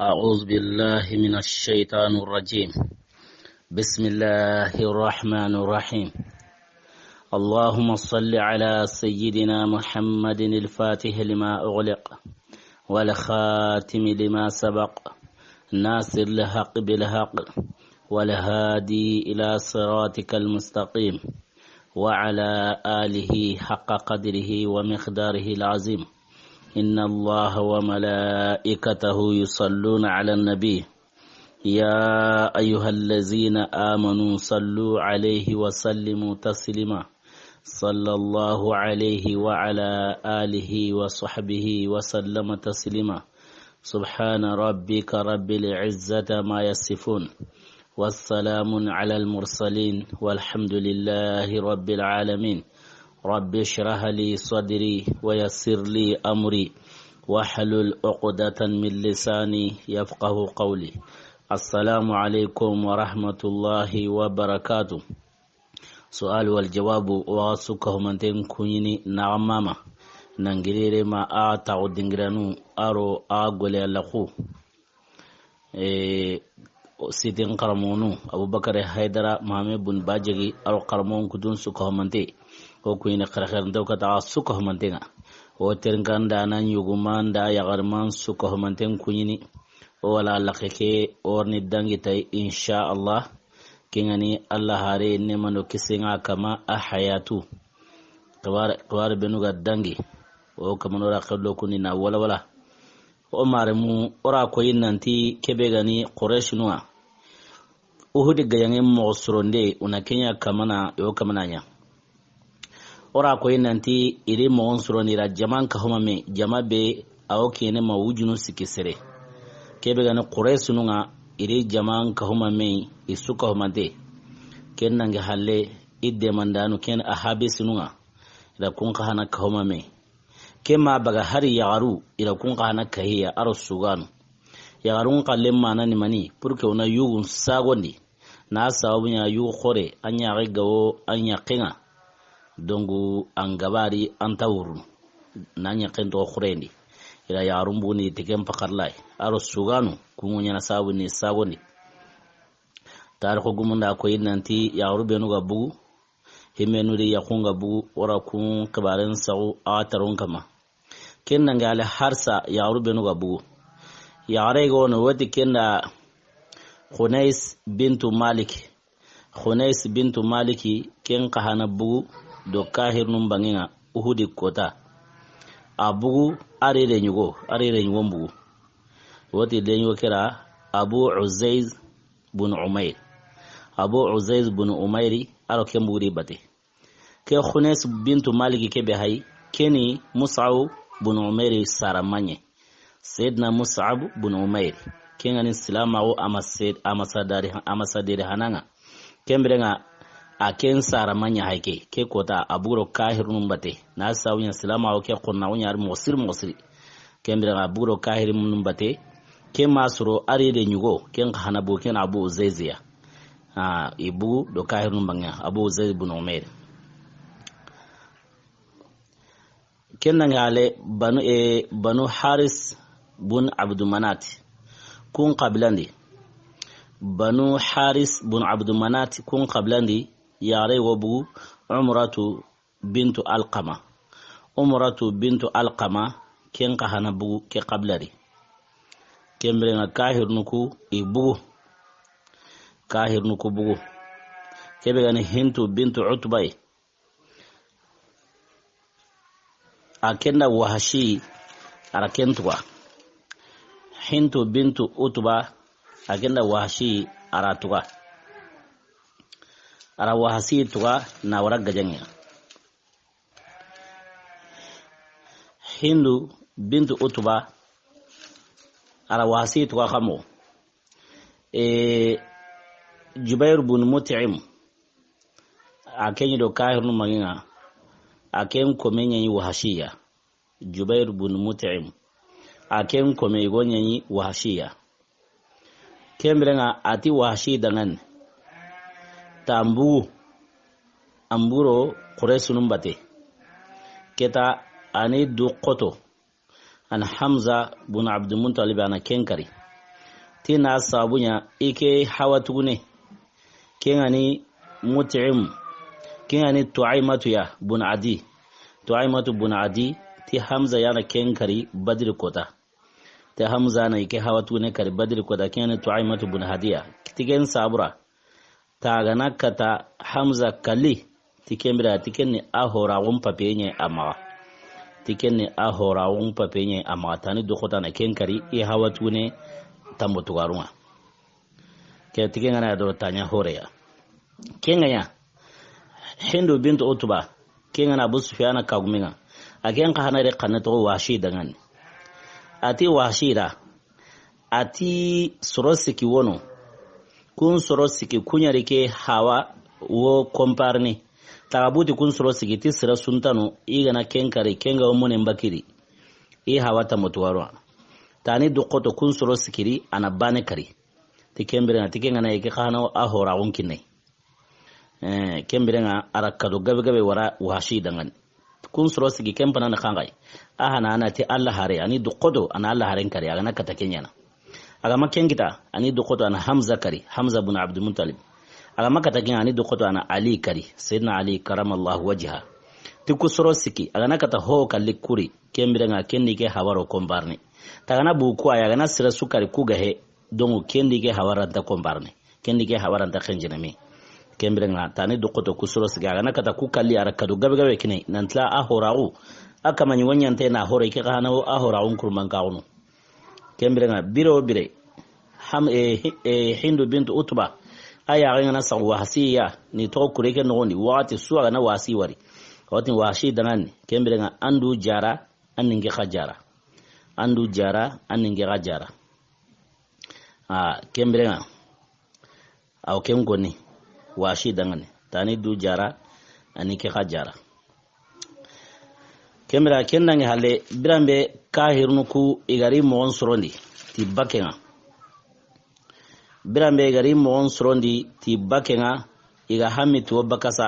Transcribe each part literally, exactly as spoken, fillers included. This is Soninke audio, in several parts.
أعوذ بالله من الشيطان الرجيم. بسم الله الرحمن الرحيم. اللهم صل على سيدنا محمد الفاتح لما أغلق والخاتم لما سبق ناصر الحق بالحق والهادي إلى صراطك المستقيم وعلى آله حق قدره ومقداره العظيم. إن الله وملائكته يصلون على النبي، يا أيها الذين آمنوا صلوا عليه وسلموا تسليما. صلى الله عليه وعلى آله وصحبه وسلم تسليما. سبحان ربك رب العزة ما يصفون، والسلام على المرسلين، والحمد لله رب العالمين. رب اشرح لي صدري ويسر لي أمري واحلل عقدة من لساني يفقه قولي. السلام عليكم ورحمة الله وبركاته. Su'al wal jawabu, wa su ka humanten kuɲini na mama. Nangirire ma a taxu dingiranu, aro a gole a laxu. E, sitin xaramonu, Abubakar Haydara, Mohamed Bun Bajegi, aro xaramon kutun su ka humante. O kuɲini xerexer ntaw ka taxa su ka humanten ŋa. O terinkanda na ɲugumanda yaxariman su ka humanten kuɲini. O wala laxe ke orni dangi tay, insha Allah. Kengani Allah hare nemano kisenga kama a hayatu. Xibaare, xibaare benu ga dangi. O kamano ra xello kuni na wala wala. O maremu, o ra koyi nanti kebe gani Quraysh nuwa. Uhudi gayange moxo suronde, una kenya kamana, yo kamana ɲa. O ra koyi nanti iri moxon surondi ra jaman kahuma me, jama be, awo kene ma wujunu sikki sere. Kebe gani Quraysh nunga, iri jaman kahuma me, isu kahumante. Ken nange halle, i demandanu ken a habi sinunga. Ira kun kahana kahuma me. Ke ma baga hari yaxaru, ira kun kahana kahiya, aro suganu. Yaxarun kallen mana ni mani, pour que una yugun sagondi. Na sababu ɲa yugu xore, an ɲaxe gawo, an ɲaxenga. Donc, an gabari, an tawurunu. Na ɲaxen to xorendi. Ira yaxarun buni tiken pakarlay. Aro suganu, kungu ɲana sababu ni sagondi. Tarixu gumunda koyi nanti yaxaru benu ga bugu. Himmenu di yaxun ga bugu, o ra kun xibaren saxu a tarun kama. Ken nange ale harsa yaxaru benu ga bugu. Yaxare ga wono wati kenda Khunais bintu Malik. Khunais bintu Maliki ken kahana bugu do kahirnun bangenga Uhudi kota. A bugu a rere ɲugo, a rere ɲugo bugu. Wati leɲugo kera Abu Uzaiz bun Umair. Abu Uzaiz bun Umairi, aro ken buguri bate. Ke Khunes bintu Maliki ke be hay, keni Mus'ab bun Umairi sara maɲe. Sayyidina Mus'ab bun Umairi. Ken ngani silamaxu amasa-, amasadari, amasaderi hananga. Ken birenga a ken sara maɲa hay ke. Ke kota a buguro kahirunun bate. Na sawunya silamaxu ke xonna wunya ar moxo siri moxo siri. Ken birenga a buguro kahirunun bate. Ke masoro ari de ɲugo. Ken xa hana bu ken Abu Uzaiziya. Ah, i bugu do kahirun banga, Abu Zaid bun Umair. Ken nangale Banu, e, Banu Haris bun Abdu Manat. Kun qabilandi. Banu Haris bun Abdu Manat kun qabilandi. Yare wo bugu Umratu bintu Alqama. Umratu bintu Alqama, ken xa hana bugu ke qabilari. Ken birenga kahirnu ku i bugu. Kahirnu ku bugu. Kebe gani Hintu bintu Utbai. A kenda Wahashi, ara ken tuga. Hintu bintu Utba, a kenda Wahashi, ara tuga. Ara Wahashi tuga na wara gajange. Hindu bintu Utba, ara Wahashi tuga kamo. E, Jubair bun Mut'im, a ken do kahirnu manginga, a ken kome ɲaɲi Wahashiya. Jubair bun Mut'im, a ken kome igo ɲaɲi Wahashiya. Ken birenga a ti Wahashi dangan. Tambu, amburo Quraysunun bate. Keta ani du koto. An Hamza bun Abdul Muttalib ana ken kari. Ti na sabu ɲa i ke hawa tugune. Ken ga ni Mut'im. Ken ga ni Tu'aymatu ya bun Adi. Tu'aymatu bun Adi ti Hamza ya na ken kari Badri kota. Ti Hamza na i ke hawa tugune kari Badri kota, ken ga ni Tu'aymatu bun Adi ya. Ti ken sabura. Ta ga na kata Hamza kali. Ti ken bire, ti ken ni a horaxun papiye ɲa a maxa. Ti ken ni a horaxun papiye ɲa a maxa. Ta ni duxota na ken kari i hawa tugune tambo tugarun ŋa. Ke ti ken ga na ya doro ta ɲa horeya. Ken ga ɲa Hindu bintu Utba. Ken ga na Abu Sufyana kagumen ŋa. A ken xa na ri xanne toxo Wahshi danŋa ni. A ti Wahshi da. A ti soro siki wono. Kun soro siki kuɲari ke hawa wo komparni. Taga buti kun soro siki ti sira suntanu i ga na ken kari ken ga wo monen bakiri. I hawa tambo tugarun ŋa. Ta ni duxoto kun soro sikiri a na bane kari. Ti ken bire ŋa, ti ken ga na i ke xa na a horaxun kinne. Eh, ken bire ŋa a ra kado gabe gabe wara Wahshi danŋa ni. Kun soro sigi ken pana na xanxay. A xa na a na ti Alla hare, a ni duxoto a na Alla haren kari, a ga na kata ken ɲa na. A ga ma ken kita, a ni duxoto a na Hamza kari, Hamza bun Abdul Muttalib. A ga ma kata ken, a ni duxoto a na Ali kari, Sayyidina Ali karamallahu wajha. Ti ku soro siki, a ga na kata ho kalli kuri, ken bire ŋa ken ni ke hawaro kombarni. Ta ga na bu ku a ya, a ga na sira su kari ku ga he, dongu ken ni ke hawaranta kombarni. Ken ni ke hawaranta xenjene me. Ken bire ŋa ta ni duxoto ku soro sigi a ga na kata ku kalli a ra kado gabe gabe kine nan tila a horaxu. A kama ɲi wo ɲante na hore ke xa na wo a horaxun kurman kaxunu. Ken bire ŋa bire wo bire. Ham, eh, hi- eh, Hindu bintu Utba. A ya ga na sagu Wahshi ya ni toxo kure ke noxon di waxati su a ga na Wahshi wari. Waxati Wahshi danŋa ni. Ken bire ŋa an du jara, an ni n ke xa jara. An du jara, an ni n ke xa jara. A, ken bire ŋa. Aw ken koni, Wahshi danŋa ni. Ta ni du jara, a ni ke xa jara. Ken bire ken danŋi halle, biranbe kahirunu ku i ga ri moxon sorondi, ti baken ŋa. Biranbe i ga ri moxon sorondi, ti baken ŋa, i ga hammi ti wo bakasa.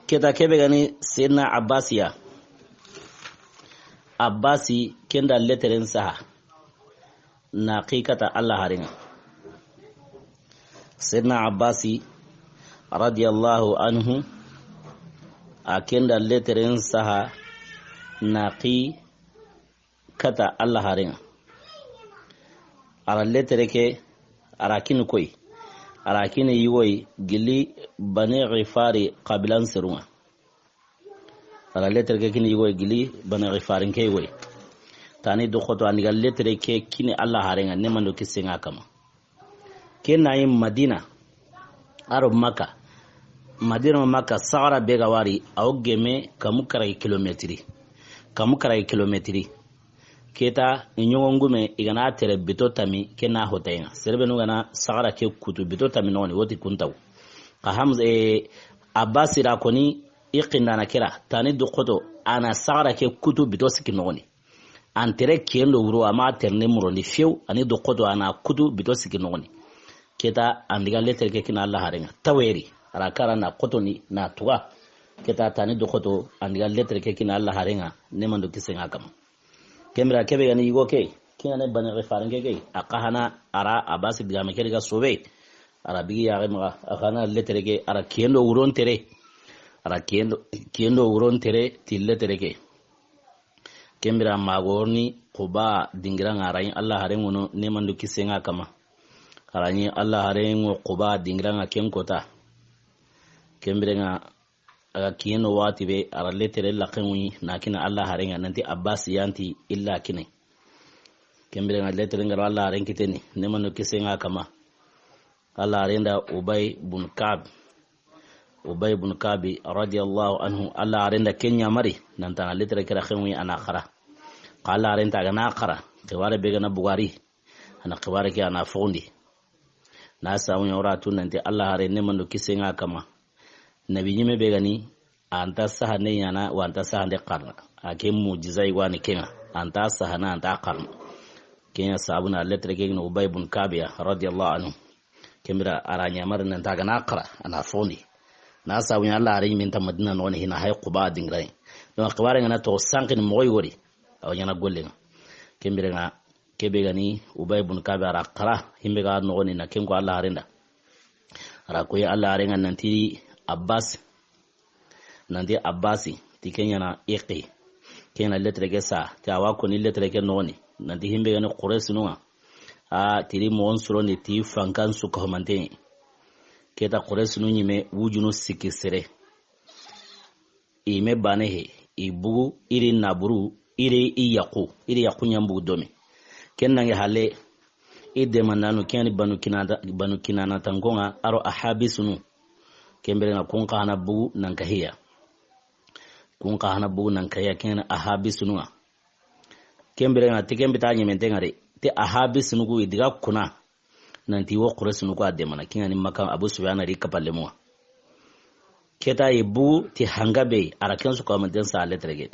Keta kebe ga ni Sayyidina Abbas ya. Abbasi ken da leteren saha na xi kata Alla haren ŋa. Sayyidina Abbasi radiyallahu anhu a ken da leteren saha na xi kata Alla haren ŋa. A ra letere ke, a ra kini koy. A ra kini yigoy gili Bani Ghifari qabilan serun ŋa. A ra letere ke kini yigoy gili Bani Ghifarin ke yigoy. Ta ni duxoto a ni ga letere ke kini Alla haren ŋa, ne mando kisen ŋa kama. Ken na yi Madina, a ro Makka. Madina ma Makka, saxara be ga wari, a wo geme kamu karagi kilometiri. Kamu karagi kilometiri. Keta, i ɲogo ngume, i ga na tere bito tami, ken na hotayen ŋa. Sere be nu ga na saxara ke kutu bito tami noxon di, woti kuntaw. Xa Hamza, eh, Abbasi ra koni, i xindana kera, ta ni duxoto, a na saxara ke kutu bito siki noxon di. An tere kiyen do wuro, a ma tere ne murondi few, a ni duxoto a na kutu bito siki noxon di. Keta an diga letere ke kina Alla haren ŋa. Taweri, a ra kara na xotoni na tuga. Keta ta ni duxoto an diga letere ke kina Alla haren ŋa, ne mando kisen ŋa kama. Ken bire kebe ga ni yigo ke, ken ga ni Bani Ghifarin ke ke, a xa hana a ra Abbasi digame ke diga sobe. A ra bigi yaxe maxa, a xa na letere ke, a ra kiyen do wuron tere. A ra kiyen do, kiyen do wuron tere, ti letere ke. Ken bire ma gorni Quba dingiran ŋa, a ra ɲi Alla haren ŋono, ne mando kisen ŋa kama. A ra ɲi Alla haren ŋo Quba dingiran ŋa ken kota. Ken bire ŋa a ga kiyen do waxati be, a ra letere laxen ŋuyi na kina Alla haren ŋa, nanti Abbas yanti illa kine. Ken bire ŋa letere ŋa ro Alla haren kiteni, ne mando kisen ŋa kama. Alla haren da Ubay bun Kab. Ubay bun Kabi radiyallahu anhu, Alla haren da ken ɲamari, nanta na letere kira xenwi a na xara. Xa Alla haren ta ga na xara, xibaare be ga na bugari, a na xibaare ke a na foxundi. Na samu ɲa wora tu nanti Alla haren ne mando kisen ŋa kama. Nabi ɲime be ga ni, a nta sahande ɲana, wa a nta sahande xarana. A ke mujiza yi wa ni ken ŋa. A nta sahana, a nta xarana. Ken ɲa sabu na letere ke gini Ubay bun Kabi ya, radiyallahu anhu. Ken bire a ra ɲamari nanta ga na xara, a na fondi. Na sabu ɲa Alla haren ɲi minta Madina noxon di hina hay Quba dingiran ŋa. Donc, xibaare ŋa na toxo sanqini moxo yi wori. A wa ɲaana gollen ŋa. Ken biren ŋa, ke be ga ni Ubay bun Kabi a ra xara, himbe ga noxoni na ken ko Alla haren da. A ra ko ya Alla haren ŋa nanti Abbas, nanti Abbasi, ti ken ɲaana iqi. Ken ɲaana lettre ke sa, ti a wa ko ni lettre ke noxoni, nanti himbe ga ni Quraysinun ŋa. A tiri moxon suro ni ti fankan su ko manten. Ke ta Quraysinu ɲime wujunu sikki sere. I me bane he, i bugu, iri naburu, iri i yaxu, iri yaxu ɲan bugu domi. Ken nange hale, i demandanu, ken ni Banu Kinana, Banu Kinana tankon ŋa, a ro Ahabisunu. Ken biren ŋa kun xa hana bugu nan kahiya. Kun xa hana bugu nan kahiya, ken Ahabisunun ŋa. Ken biren ŋa, ti ken bita ɲementen ŋa de. Ti Ahabisunu ku i diga kuna. Nanti wo Quraysinu ku a demana. Ken ŋa ni Maka Abu Sufyana ri kapallemun ŋa. Ke ta i bugu ti hanga be, a ra ken su ko manten sa lettre ke.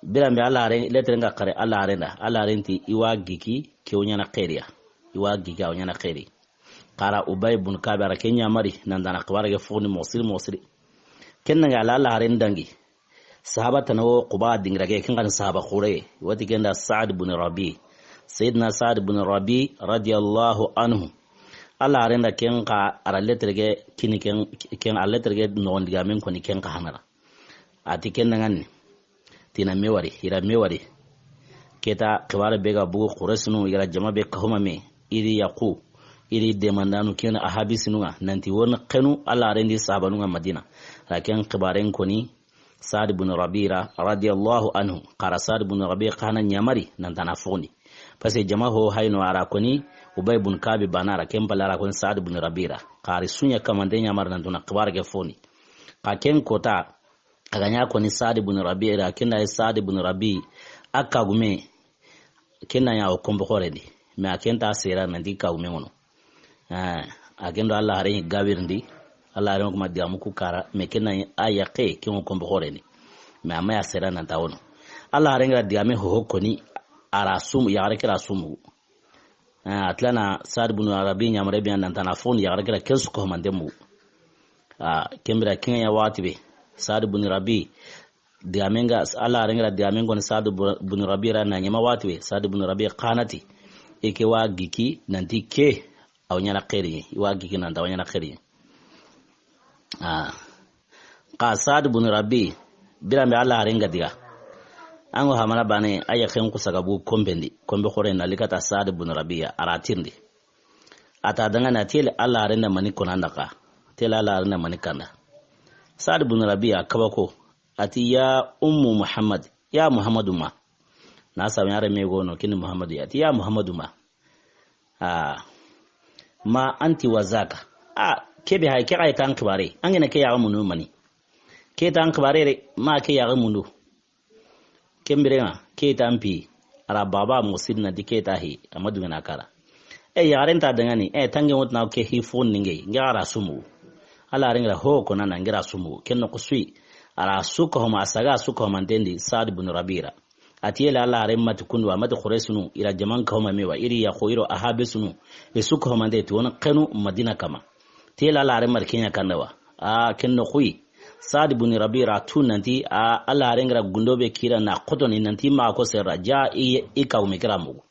Biran be Alla haren, lettre ŋa xare Alla haren da. Alla haren ti i wa giki, ke wo ɲaana xeeri ya. I wa giki, a wo ɲaana xeeri. Xa ra Ubay bun Kabi a ra ken ɲamari, nan tana xibaare ke fo ni moxo siri, moxo siri. Ken nange a la Alla haren dangi. Sahaba tana wo Quba dingira ke, ken xa ni sahaba xure. Wati ken da Saad bun Rabi. Sayyidina Saad bun Rabi radiyallahu anhu. Alla haren da ken xa a ra lettre ke kini ken, ken a lettre ke noxon digamen ko ni ken xa hana ra. A ti ken da ŋa ni. Ti na me wari, i ra me wari. Ke ta xibaare be ga bugu Quraysinu, i ra jama be kahuma me. Iri yaxu, iri demandanu ken Ahabisunun ŋa. Nanti wo ni xenu Alla haren di sahabanun ŋa Madina. A ra ken xibaaren ko ni Saad bun Rabi ra, radiyallahu anhu. Xa ra Saad bun Rabi xa na ɲamari, nan tana fo ni. Parce que jama ho hayno a ra ko ni Ubay bun Kabi bana ra, ken palle a ra ko ni Saad bun Rabi ra. Xa ri su ɲa kamante ɲamari nan tuna xibaare ke fo ni. Xa ken kota, a ga ɲa ko ni Saad bun Rabi ra, ken da Saad bun Rabi, a kagume, ken na ɲa o kombo xoren di. Mais a ken ta sera nanti kagume ŋono. Eh, a ken do Alla haren gawirindi. Alla haren kuma digamu ku kara. Mais ken na a yaqe, ken ŋo kombo xoren di. Mais a ma ya sera nan ta wono. Alla haren ga ra digame ho ho ko ni a ra sumu, yaxare ke ra sumu. Ah, a tilana Saad bun Rabi ɲamare be nan tana fo ni yaxare ke ra ken su ko manten mu. Ah, ken bira ken ɲa waxati be. Saad bun Rabi, digamen ga, Alla haren ga ra digamen ko ni Saad bu-, bun Rabi ra na ɲama waxati be. Saad bun Rabi xa na ti, i ke wa giki, nanti ke, a wo ɲaana xeeri, i wa giki nan ta a wo ɲaana xeeri. Ah. Xa Saad bun Rabi, biran be Alla haren ga diga. An ŋo hamana bane, a yaqen ku saga bu komben di, kombe xoren na li kata Saad bun Rabi ya, a ra tirindi. A ta danŋa na tele Alla haren da mani ko nan da xa. Tele Alla haren da mani kanda. Saad bun Rabi ya kaba ko, a ti ya Ummu Muhammad, ya Muhammadu ma. Na sa ɲare me gono, kini Muhammadu ya. A ti ya Muhammadu ma. Ah, ma anti wa zaka. Ah, ke be hay, ke xa yi tan xibaare. An ga na ke yaxa mundu mani. Ke tan xibaare re, ma ke yaxa mundu. Ken biren ŋa, ke tan pi. A ra baba mo sidna di ke ta hi, a ma dungana kara. E yaxaren ta danŋa ni, e tange wot na ke hi fo ni nge, nge a ra sumu. Alla haren ga ra ho ko nan nge ra sumu. Ken noxo su yi. A ra su ko ma saga su ko manten di Saad bun Rabi ra. A ti yele Alla haren ma ti kundu wa, a ma ti Quraysinu, i ra jaman kahuma me wa, iri yaxu, i ro Ahabisunu, i su kahumante ti wo ni xenu Madina kama. Ti yele Alla haren ma ti ken ɲa kanda wa. A ken noxu yi. Saad bun Rabi ra tu nanti, a Alla haren ga ra gundo be kira na xotoni nanti ma ko serra ja i, i kawme kira mugu.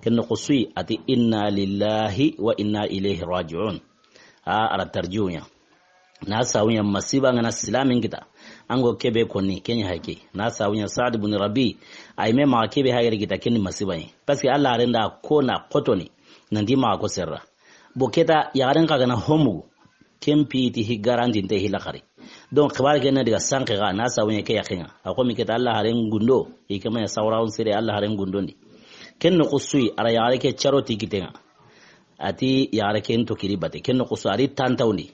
Ken noxo su yi, a ti inna lillahi wa inna ilayhi raji'un. A, a ra tarjiu ɲa. Na sawu ɲa masiba ŋa na silamin kita. An ŋo ke be ko ni, ken ɲa hake. Na sawu ɲa Saad bun Rabi. Ay me ma ke be hagere kita ken ni masiba ɲa. Parce que Alla haren da ko na xotoni. Nanti ma ko serra. Bo ke ta yaxaren xa ga na ho mugu. Ken pi ti hi garanti nte hi laxari. Donc, xibaare ke na diga sanke ga, na sawu ɲa ke yaqen ŋa. A ko mi ke ta Alla haren gundo. I ke ma ɲa sawra on sere Alla haren gundo ndi. Ken noxo su yi, a ra yaxare ke caro ti kiten ŋa. A ti yaxare ken to kiri bate. Ken noxo su a ri tantawndi.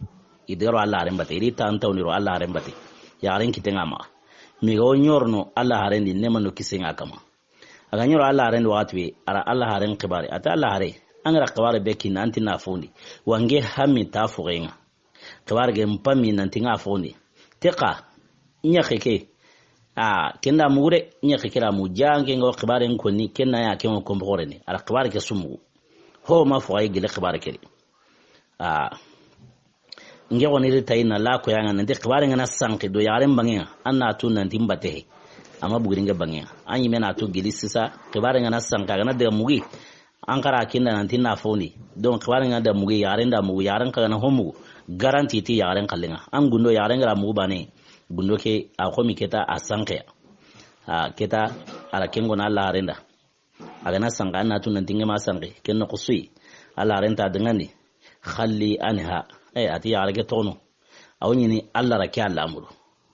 I de ro Alla haren bate. I ri tantawndi ro Alla haren bate. Yaxaren kiten ŋa ma. Mi ga wo ɲorono Alla haren di nema no kisen ŋa kama. A ga ɲoro Alla haren di waxati be, a ra Alla haren xibaare. A ti Alla hare, an ga ra xibaare be kinna, an ti na fo ndi. Wa nge hami ta fo ŋa. Xibaare ke n pami nanti ŋa fo ndi. Te xa, ɲaxe ke. A, ken da mugu de, ɲaxe ke ra mu ja, nge ŋo xibaare n ko ni, ken na ya ke ŋo kombo xoren di. A ra xibaare ke su mugu. Ho ma fo ay gele xibaare ke di. A, nge xo ni ri tayi na la ko ya ŋa nanti xibaare ŋa na sanke do yaxaren banŋe ŋa, an na tu nanti n bate he. Ama bugiringe bange. An yime na tu gili sisa, xibaare nga na sanka, a ga na daga mugi. An kara kinda nanti na foni. Donc, xibaare nga da mugi, yaxaren da mugu, yaxaren xa ga na ho mugu. Garanti ti yaxaren xalle nga. An gundo yaxaren ga ra mugu bane. Gundo ke, a xomi keta a sanke. A keta, a ra kengo na Alla haren da. A ga na sanka, an na tu nanti nge ma sanke. Ken no xusuyi. Alla haren ta dangandi. Xalli anha. Eh, a ti yaxare ke toxono. A wo ɲini Alla ra ke a lamuru.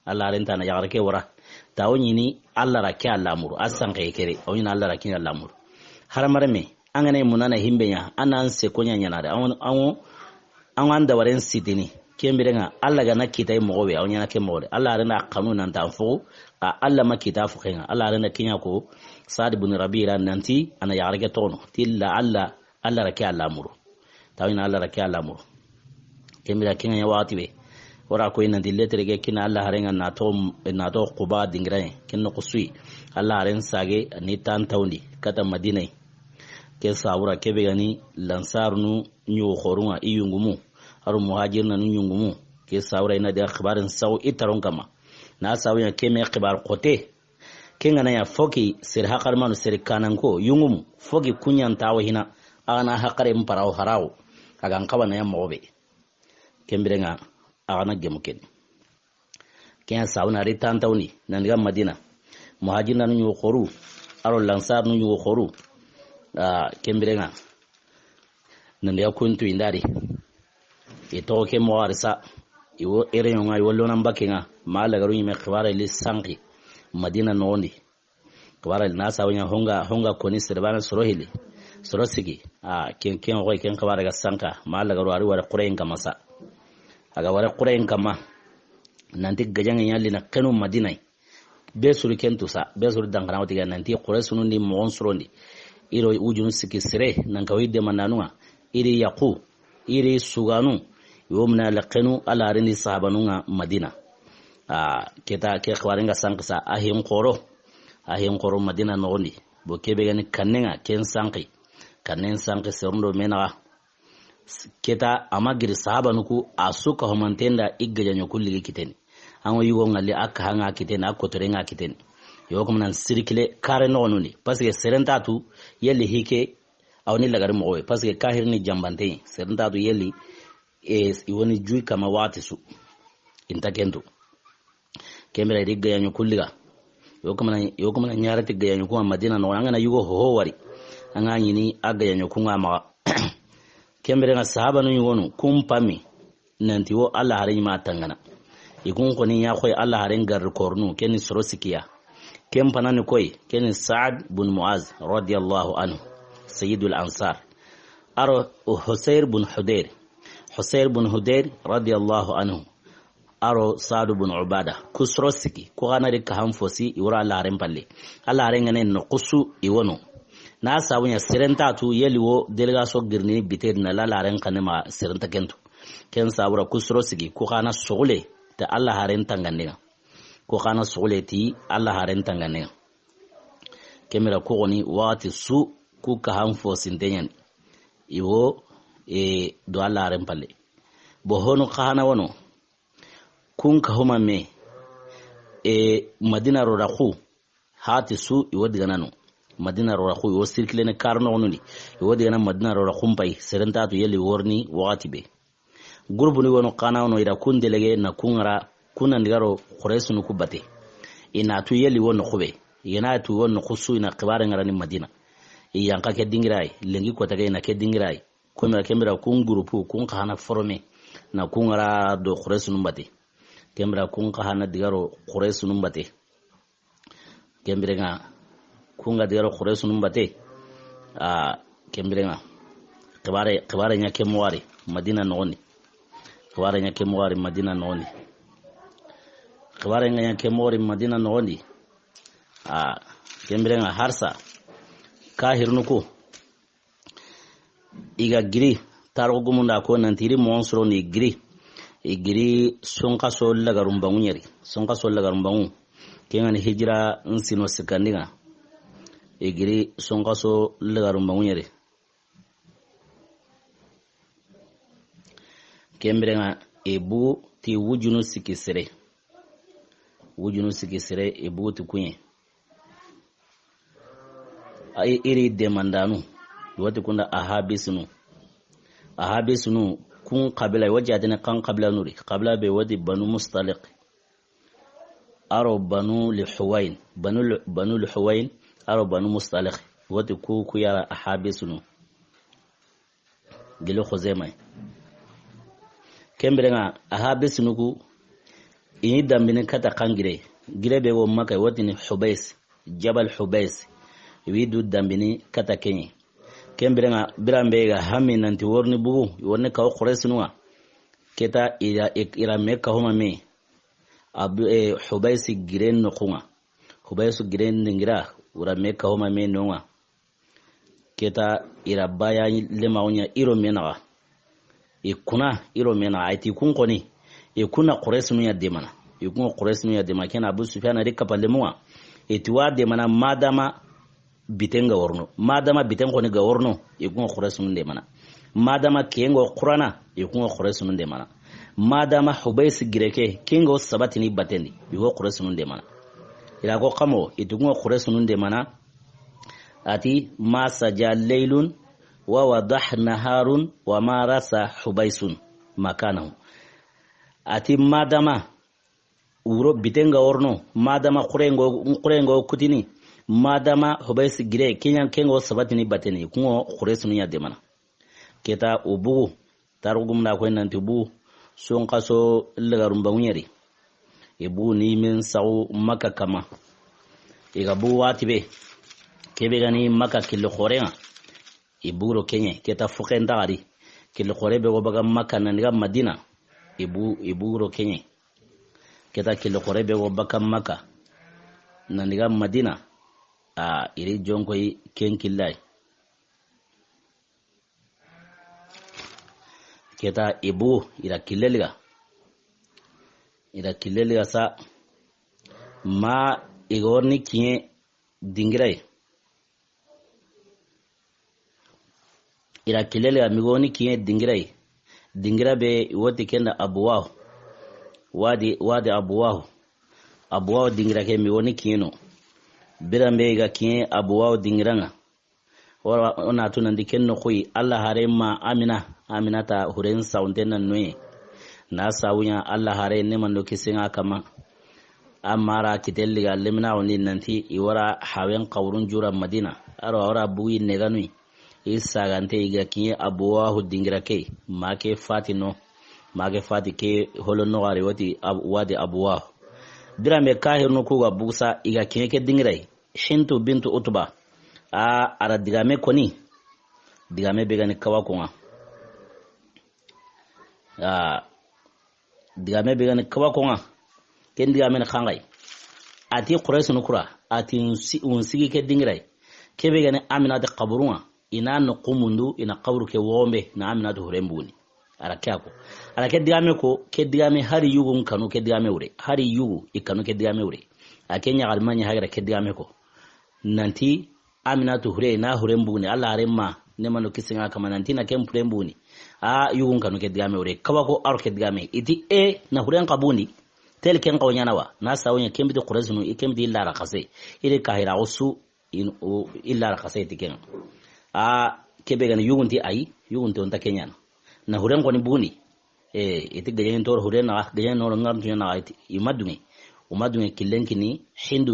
Alla haren ta na yaxare ke wara. Ta wo ɲini Alla ra ke a lamuru. A sanke kere. A wo ɲini Alla ra ke a lamuru. Haramareme, an ga na i munana himbe ɲa, an na an se ko ɲa ɲana de. An wo, an wo, an wo an dabaren sitini. Ken biren ŋa, Alla ga na kita i moxo be, a wo ɲana ke moxo de. Alla haren da xanu nan ta fo, xa Alla ma kita fo ke ŋa. Alla haren da ke ɲa ko, Saad bin Rabi ra nanti, a na yaxare ke toxono. Ti la'alla Alla ra ke a lamuru. Ta wo ɲini Alla ra ke a lamuru. Ken bira ke ŋa ɲa waxati be. Wara ko i nanti lettre ke kini Alla haren ŋa na to, na to Quba dingira ye. Ken no xusuyi. Alla haren sage ni tan tawndi kata Madina yi. Ke sabura ke be ga ni Lansarunu ɲugo xorun ŋa i yungumu. A ro Muhajirina nu yungumu. Ke sabura i na daga xibaaren sago i taron kama. Na sago ɲa ke me xibaar xote. Ken ga na ɲa foki sere haqarmanu sere kananko yungumu foki kuɲan ta wo hina a ga na haqare mparawo harawo a ga n xawa na ɲa moxo be. Ken biren ŋa a ga na gemu ken. Ken ya sawu na ri tantawni nan diga Madina. Muhajirina nu ɲugo xoru a ro Lansar nu ɲugo xoru. Ah, ken biren ŋa Nan diga kuntu indari. I toxo ke moxo ari sa. I wo ereɲo ŋa, i wo lonan bakke ŋa. Ma lagaru ɲime xibaare li sanki Madina noxondi. Xibaare li na sawo ɲa honga, honga koni serebana soro hili. Soro sigi. A, ken, ken xoy ken xibaare ga sanka. Ma lagaru ari ware xureyen kama sa. A ga ware xureyen kama. Nanti gajaŋe ɲa li na kenu Madina yi. Be suri ken tusa, be suri dankana wati ga nanti Qurayshunu ndi moxon surondi. I ro wujunu siki sire, nan ka wi demandanun ŋa. I ri yaqu, i ri suganu, i wo mina laqenu, Alla ri ndi sahabanun ŋa Madina. A, keta, ke xibaaren ga sanki sa, a hin xoro. A hin xoro Madina noxondi. Bo ke be ga ni kannen ŋa, ken sanki. Kannen sanki serundo menaxa. Keta, a ma giri sahabanu ku, a su ka homanten da i gajaɲo ku ligi kiteni. An ŋo yugo ŋalli a kaha ŋa kiteni, a kotore ŋa kiteni. Yo kuma nan sirikile kare noxonu ni. Parce que seren ta tu yeli hike, a wo ni lagari moxo ye. Parce que kahiri ni jambante yi. Seren ta tu yeli, e, i wo ni juyi kama waxati su. Inta ken tu. Ken bira i ri gajaɲo ku liga. Yo kuma na, yo kuma na ɲarati gajaɲo ku Madina noxo. An ga na yugo ho wari. An ga ɲini a gajaɲo ku ŋa maxa. Ken biren ŋa sahabanu yugonu, kun pami, nanti wo Alla haren ɲi ma tangana. I kun koni ɲa xoy Alla haren garri kornu, ken ni soro sikiya. Ken panani koy, ken ni Sa'ad bin Mu'az, radiyallahu anhu, sayyidul ansar. A ro Husayr bin Hudayr. Husayr bin Hudayr, radiyallahu anhu. A ro Sa'd bin Ubada. Ku soro siki, ku xa na ri kahan fosi, i wura Alla haren palle. Alla haren ga ne no xusu i wono. Na sabu ɲa seren ta tu yeli wo délégation girni bite na la Alla haren xanne ma seren ta ken tu. Ken sabura ku soro siki, ku xa na sogole ta Alla haren tangande ŋa. Ku xa na sogole ti Alla haren tangande ŋa. Ken bira ku xoni waxati su ku kahan fosinte ɲani. I wo, e, do Alla haren palle. Bo honu xa na wono. Kun ka huma me, e, Madina ro raxu, hati su i wo digana no. Madina ro raxu, i wo sirkile ne kar noxonu ni. I wo digana Madina ro raxu mpay, seren ta tu yeli worni waxati be. Groupe ni wono xa na wono i ra kun délégué na kun ŋa ra, kun nan diga ro Qurayshunu ku bate. I na tu yeli wono xube. I na tu wono xusu i na xibaare ŋa ra ni Madina. I yanka ke dingira yi, lenki kota ke i na ke dingira yi. Kun bira, ken bira kun groupe, kun xa na formé. Na kun ŋa ra do Qurayshunu bate. Ken bira kun xa na diga ro Qurayshunu bate. Ken biren ŋa, kun ga diga ro Qurayshunu bate. A, ken biren ŋa. Xibaare, xibaare ɲa ke moxo wari, Madina noxondi. Xibaare ɲa ke moxo wari, Madina noxondi. Xibaare ɲa ke moxo wari, Madina noxondi. A, ken biren ŋa harsa. Kahirunu ku. I ga giri, tarixu gumun da ko nanti i ri moxon soro ni giri. I giri sunkaso lagarun bangu ɲeri. Sunkaso lagarun bangu. Ken ŋa ni hijira nsino sikandi ŋa. I giri sunkaso lagarun bangu ɲeri. Ken biren ŋa i bugu ti wujunu siki sere. Wujunu siki sere i bugu ti kuɲe. i ri demandanu, i wa ti kunda Ahabisunu. Ahabisunu, kun xabila, i wa jaatene kan xabilanu ri. Xabila be wa ti Banu Mustaliq. A ro Banu Lihuwayin, Banu Li-, Banu Lihuwayin, a ro Banu Mustaliq. I wa ti ku, ku ya ra Ahabisunu. Gili Xuzema. Ken biren ŋa, Ahabisunu ku, i ni dambini kata kan gire. Gire be wo Maka, i wa ti ni Hubais, Jabal Hubais. I wi du dambini kata ken ŋa. Ken biren ŋa, biran be ga hami nanti worini bugu, worini kawo Quraysinu ŋa. Keta i ra, i ra me kahuma me. Abu, eh, Hubaisi giren noxun ŋa. Hubaisu giren dingira, wura me kahuma me no ŋa. Keta i ra baya lemaxu ɲa i ro me naxa. I kuna i ro me naxa. A yi ti kun xoni. I kuna Quraysinu ya demana. I kun Quraysinu ya demana. Ken Abu Sufyan ri kapa lemu ŋa. I ti wa demana madama biten ga worno. Madama biten xoni ga worno, i kun Quraysinu demana. Madama ken ga xurana, i kun Quraysinu demana. Madama Hubaisi gire ke, ken ga sabatini batendi, i kun Quraysinu demana. I ra ko kamo, i ti kun Quraysinu demana. A ti, ma saja laylun, wa wadah naharun, wa ma rasa Hubaisun makanahu. A ti, madama wuro biten ga worno, madama xuren ga, xuren ga kutini, madama Hubaisi gire, ken ɲa ken ga sabatini bateni, kun Quraysinu ya demana. Keta o bugu, tarugum na ko nanti bugu, sunxaso lagarun bangu ɲeri. I bugu ni men saxu Maka kama. I ga bugu wati be, kebe ga ni Maka kille xoren ŋa. I bugu ro ken ɲa, keta fuken daxari. Kille xore be go baga Maka nan diga Madina. I bu, i bugu ro ken ɲa. Keta kille xore be go baga Maka nan diga Madina. A, i ri jonkoyi ken killay. Keta i bugu, i ra kille liga. I ra kille liga sa. Ma i ga worini kiɲe dingiray. I ra kille liga, mi ga worini kiɲe dingiray. Dingira be i wa ti ken da Abuwahu. Wadi, wadi Abuwahu. Abuwahu dingira ke mi ga worini kiɲe no. Biran be i ga kiɲe Abuwahu dingira ŋa. Wala o na tu nan di ken noxu yi, Alla hare ma Amina, Aminata huren sawunte nan noye. Na sawuɲa Alla hare ne mando kisen ŋa kama. A ma ra kite liga lemina woni nanti i wara hawen xawurun jura Madina. A ro a wara bugi neganui. I sagante i ga kiɲe Abuwahu dingira ke. Ma ke fati no. Ma ke fati ke holo noxari wati Ab-, wadi Abuwahu. Biran be kahirnu ku ga bugusa i ga kiɲe ke dingiray. Hintu bintu Utba. A, a ra digame koni. Digame be ga ni kawa ko ŋa. A, digame be ga ni kawa ko ŋa. Ken digame ni xanxay. A ti Quraysinu kura. A ti un si-, un sigi ke dingiray. Kebe ga ni Aminata xaburun ŋa. I na noxu mundu, i na xaburu ke wombe, na Aminata huren buguni. A ra ke a ko. A ra ke digame ko, ke digame hari yugu n kanu ke digame wure. Hari yugu i kanu ke digame wure. A ke ɲaxalima ɲa hagira ke digame ko. Nanti Aminata hure, na huren buguni, Alla hare ma, ne mando kisen ŋa kama nanti na ken huren buguni. A yugu n kanu ke digame wure. Kawa ko a ro ke digame. I ti e na huren xa buguni. Tel ken xawa ɲana wa. Na sawuɲa ken biti Quraysinu, i ken biti illa ra xase. I ri kahira o su in, o, illa ra xase ti ken ŋa. A, kebe ga ni yugunti ayi, yugunti o nta ke ɲana. Na huren xoni buguni. E, i ti gajaŋen toro huren naxa, gajaŋen noro ŋarantu ɲa naxa, i ti, i ma dunge. O ma dunge killen kini, hindu,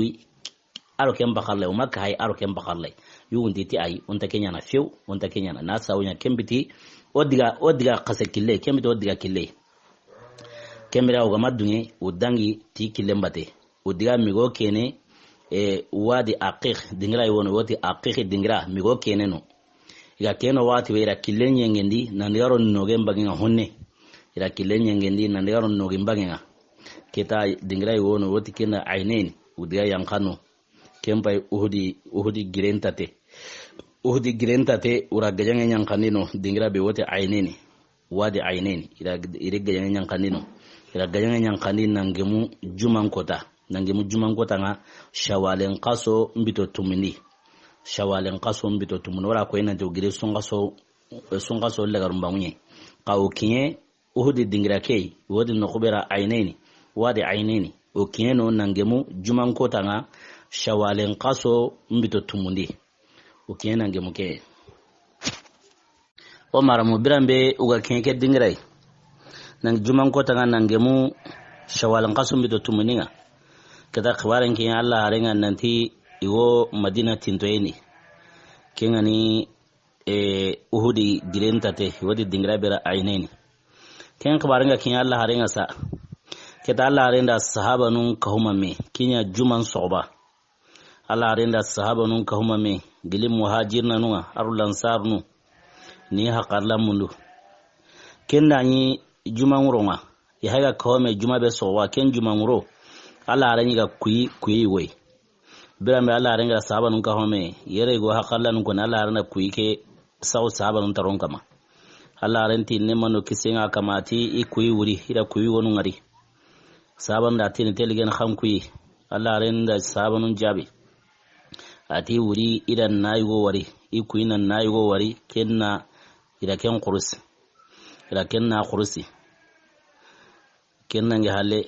a ro ken baxarlay, o ma kahay, a ro ken baxarlay. Yugunti ti ayi, o nta ke ɲana few, o nta ke ɲana. Na sawuɲa ken biti, o diga, o diga xase kille, ken biti o diga kille. Ken bire o ga ma dunge, o dangi ti killen bate. O diga migo kene, e, wadi Aqiq, dingira i wono, wati Aqiq dingira, migo kene no. I ga keno wati we i ra killen ɲengendi, nan diga ro nogen bange ŋa honne. I ra killen ɲengendi, nan diga ro nogen bange ŋa. Keta dingira i wono, wati kena Aynayn, o diga yanqano. Ken pay Uhudi, Uhudi giren tate. Uhudi giren tate, o ra gajaŋe ɲanqandi no, dingira be wati Aynayn. Wadi Aynayn, i ra, i ri gajaŋe ɲanqandi no. I ra gajaŋe ɲanqandi nan gemu juman kota. Nan gemu juman kota ŋa, Shawalen xaso mbito tumundi. Shawalen xaso mbito tumundi. Wala ko i nanti o giri sunxaso, sunxaso lagarun bangu ɲe. Xa o kiɲe, Uhudi dingira key, wadi noxu be ra Aynayn, wadi Aynayn. O kiɲe no nan gemu juman kota ŋa, Shawalen xaso mbito tumundi. O ke na gemu ke. O mara mu biranbe o ga ke ke dingira yi. Nan juman kota ŋa na gemu Shawal n xasun bito tumundi ŋa. Keta xibaaren ke Alla haaren ŋa nanti i wo Madina tintoyeni. Ke ŋa ni, e, Uhudi giren tate, i wo ti dingira bera ayneni. Ken xibaaren ga ke Alla haaren ŋa sa. Keta Alla haaren da sahabanun kahuma me, ke ɲa juman soxuba. Alla haaren da sahabanun kahuma me, gili muhajirnanu ŋa, a ro lansarunu, ni hakarla mundu. Ken da ɲi juman ŋuron ŋa, i hayga kahome juma be soxuba, ken juman ŋuro, Alla haaren ɲi ga kuyi, kuyi woyi. Biranbe Alla haaren ga sahabanun kahome, yere go hakarlanun koni, Alla haaren da kuyi ke saw sahabanun taron kama. Alla haaren ti ne mando kisen ŋa kama ti i kuyi wuri, i da kuyi wonu ŋari. Sahabanun da tini teligen xan kuyi. Alla haaren da sahabanun jaabi. A ti wuri i da na yugo wari. I kuyi na na yugo wari. Ken na i da ken xurusi. I da ken na xurusi. Ken na nge halle.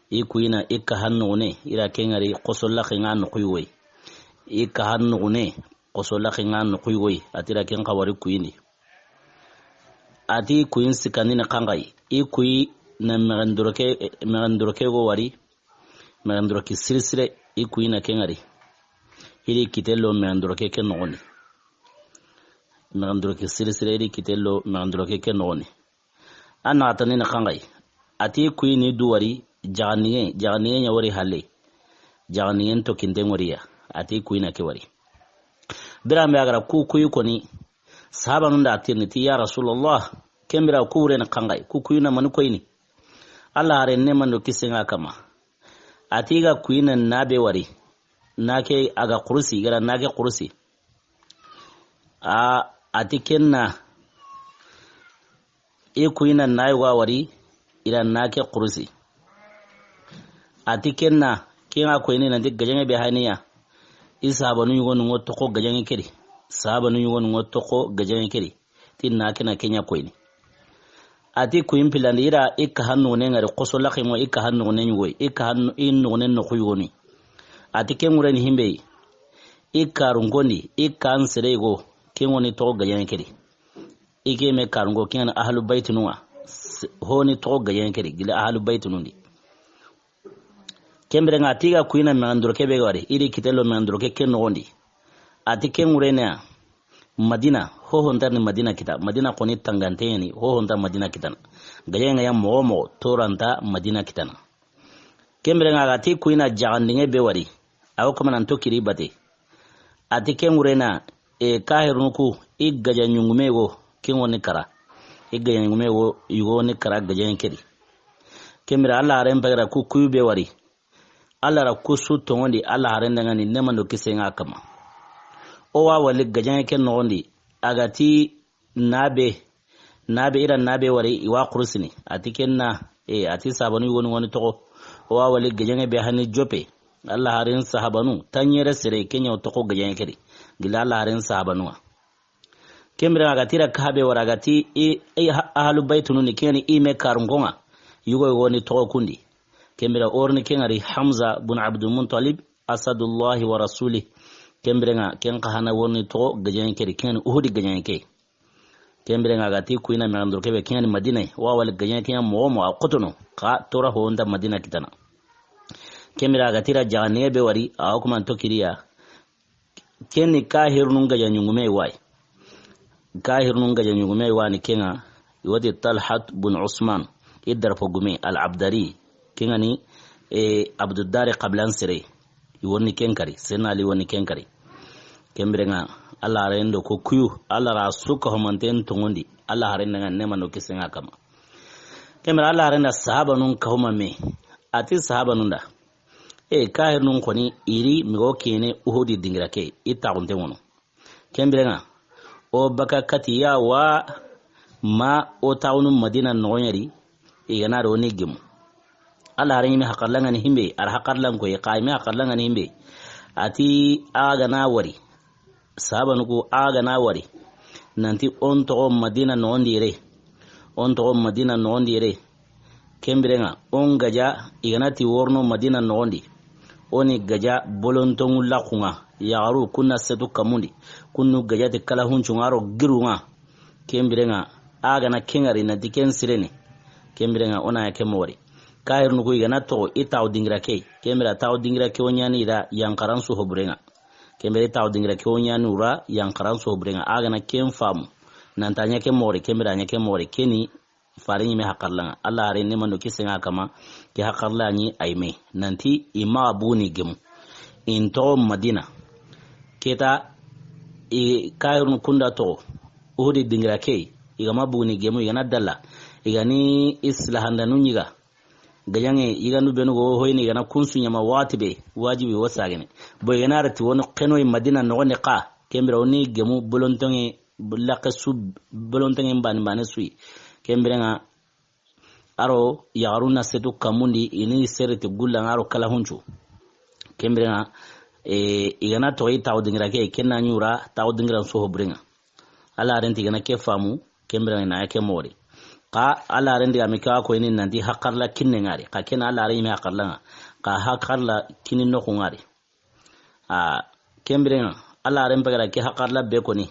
I kuyi na i kahan nuxune. I da ken ŋari xoso laxi ŋa nuxuyi woyi. I kahan nuxune. Xoso laxi ŋa nuxuyi woyi. A ti da ken xa wari kuyindi. A ti kuyin sikandini xanxayi. I kuyi na mexen doroke, mexen doroke go wari. Mexen doroke sirisire, i kuyi na ke ŋari. I di kite lo mexen doroke ke noxondi. Mexen doroke sirisire, i di kite lo mexen doroke ke noxondi. A naxatandini xanxayi. A ti kuyi ni du wari, jaxandinge, jaxandinge ɲa wari halle. Jaxandingen to kinten ŋoriya. A ti kuyi na ke wari. Biranbe a ga ra ku kuyi koni, sahabanun da tirni ti, ya Rasulallah, ken bira ku wureni xanxayi, ku kuyi na mani koyini. Alla haaren ne mando kisen ŋa kama. A ti ga kuyi na na be wari, na ke a ga xurusi, i ga ra na ke xurusi. A, a ti ken na, i kuyi na na yugo wari, i da na ke xurusi. A ti ken na, ke ŋa koyini nanti gajaŋe be haniya. I sahabanu yugonu ŋo toxo gajaŋe ke di. Sahabanu yugonu ŋo toxo gajaŋe ke di. Ti na ke na ke ɲa koyini. A ti kuyin pilandi, i da i kahan nuxune ŋari xoso laxi ŋo, i kahan nuxune ɲugoyi, i kahan, i nuxune noxu yugoni. A ti ken ŋureni himbe yi. I karunkondi, i kan sere go, ken ŋoni toxo gajaŋe ke di. I ke me karunko, ken ŋa ni ahlu baytunun ŋa. S-, honi toxo gajaŋe ke di, gili ahlu baytunun di. Ken bire ŋa a ti ga kuyi na mexen doroke be ga wari, i di kite lo mexen doroke ke noxondi. A ti ken ŋurene ya, Madina, hoho nta ni Madina kita, Madina xoni tangante ɲa ni, hoho nta Madina kitana. Gajaŋe ŋa ya moxo moxo, toranta Madina kitana. Ken bire ŋa a ga ti kuyi na jaxandinge be wari, a wo kama nan to kiri bate. A ti ken ŋurena, e, kahirunu ku, i gaja ɲungume go, ken ŋoni kara. I gaja ɲungume go, yugo ni kara gajaŋe ke di. Ken bire Alla haaren pagira ku kuyu be wari. Alla ra ku su tonŋondi, Alla haaren da ŋa ni ne mando kisen ŋa kama. O wa wali gajaŋe ke noxondi, a ga ti na be, na be i da na be wari i wa xurusini. A ti ken na, e, a ti sahabanu yugonu ŋoni toxo. O wa wali gajaŋe be hani jope. Alla haaren sahabanu, tanɲere sere ke ɲa wo toxo gajaŋe ke di. Gila Alla haaren sahabanu ŋa. Ken bire ŋa a ga ti i da kaha be wari a ga ti i, i ha-, ahlu baytunun ni ken ŋa ni i me karunko ŋa. Yugo yugo ni toxo kundi. Ken bire o ri ni ken ŋari Hamza bun Abdul Muttalib, Asadullahi wa Rasulih. Ken bire ŋa, ken xa hana wo ri ni toxo gajaŋe ke di, ken ŋa ni Uhudi gajaŋe ke. Ken bire ŋa a ga ti kuyi na mexen doroke be, ken ŋa ni Madina yi. Wa wali gajaŋe ke ɲa moxo moxo, a xotono. Xa tora ho nta Madina kitana. Ken bire a ga ti i da jaxandinge be wari, a wo kama nan to kiri ya. Ken ni kahirunun gaja ɲungume wa yi. Kahirunun gaja ɲungume wa ni ken ŋa, i wo ti Talhat bun Usman, i darfo gume, Al Abdari, ken ŋa ni, e, Abdudari xabilan sere, i wo ni ken kari, Senna Ali wo ni ken kari. Ken bire ŋa, Alla haaren do ko kuyu, Alla ra su ka homanten tonŋondi, Alla haaren da ŋa ne mando kisen ŋa kama. Ken bire Alla haaren da sahabanun kahuma me, a ti sahabanun da. E, kahirunun xoni, i ri migo kene Uhudi dingira ke, i taxunte ŋono. Ken bire ŋa, o baka kati ya wa ma o taxunu Madina noxon ɲa di, i ga na ro ni gemu. Alla haaren ɲi me hakarla ŋa ni himbe, a ra hakarlan ko, xa ɲi me hakarla ŋa ni himbe. A ti a ga na wari. Sahabanu ku a ga na wari. Nanti o n toxo Madina noxon di yere. O n toxo Madina noxon di yere. Ken bire ŋa, o n gaja, i ga na ti wo ri no Madina noxon di. O ni gaja bolontoŋu laxu ŋa, yaxaru kun na setu kamundi, kun nu gaja ti kala huncu ŋa ro giru ŋa. Ken biren ŋa, a ga na ken ŋari nanti ken sireni. Ken biren ŋa, o na ya ke moxo ri. Kahirunu ku i ga na toxo, i taxu dingira ke. Ken bire taxu dingira ke o ɲaani i ra yanxaran su ho buren ŋa. Ken bire taxu dingira ke o ɲaani u ra yanxaran su ho buren ŋa. A ga na ken faamu. Nanta ɲa ke moxo ri, ken bire a ɲa ke moxo ri. Keni fare ɲime hakarla ŋa. Alla hare ne mando kisen ŋa kama, ke hakarla ɲi a yi me. Nanti i maxa buguni gemu. In toxo Madina. Keta, i kahirunu kun da toxo. Uhudi dingira ke, i ga ma buguni gemu, i ga na dalla. I ga ni i silahandanu ɲiga. Gajaŋe, i ga nu benu go hoyni i ga na kun su ɲama waxati be, wajibi wo sagene. Bo i ga na rati wono kenoyi Madina noxondi xa, ken bire woni gemu bolontoŋe, laxe su, bolontoŋe mbani mbane su yi. Ken biren ŋa, a ro yaxaru na setu kamundi, i ni sere ti gulla ŋa a ro kala huncu. Ken biren ŋa, e, i ga na toxo i taxu dingira ke, ken na ɲi u ra taxu dingiran su ho buren ŋa. Alla haren ti i ga na ke faamu, ken biren ŋa i na ya ke moxo ri. Xa Alla haren di a mi ka ko i ni nanti hakarla kinne ŋari. Xa ken Alla haren ɲime hakarla ŋa. Xa hakarla kini noxu ŋari. A, ken biren ŋa, Alla haren pegara ke hakarla be koni.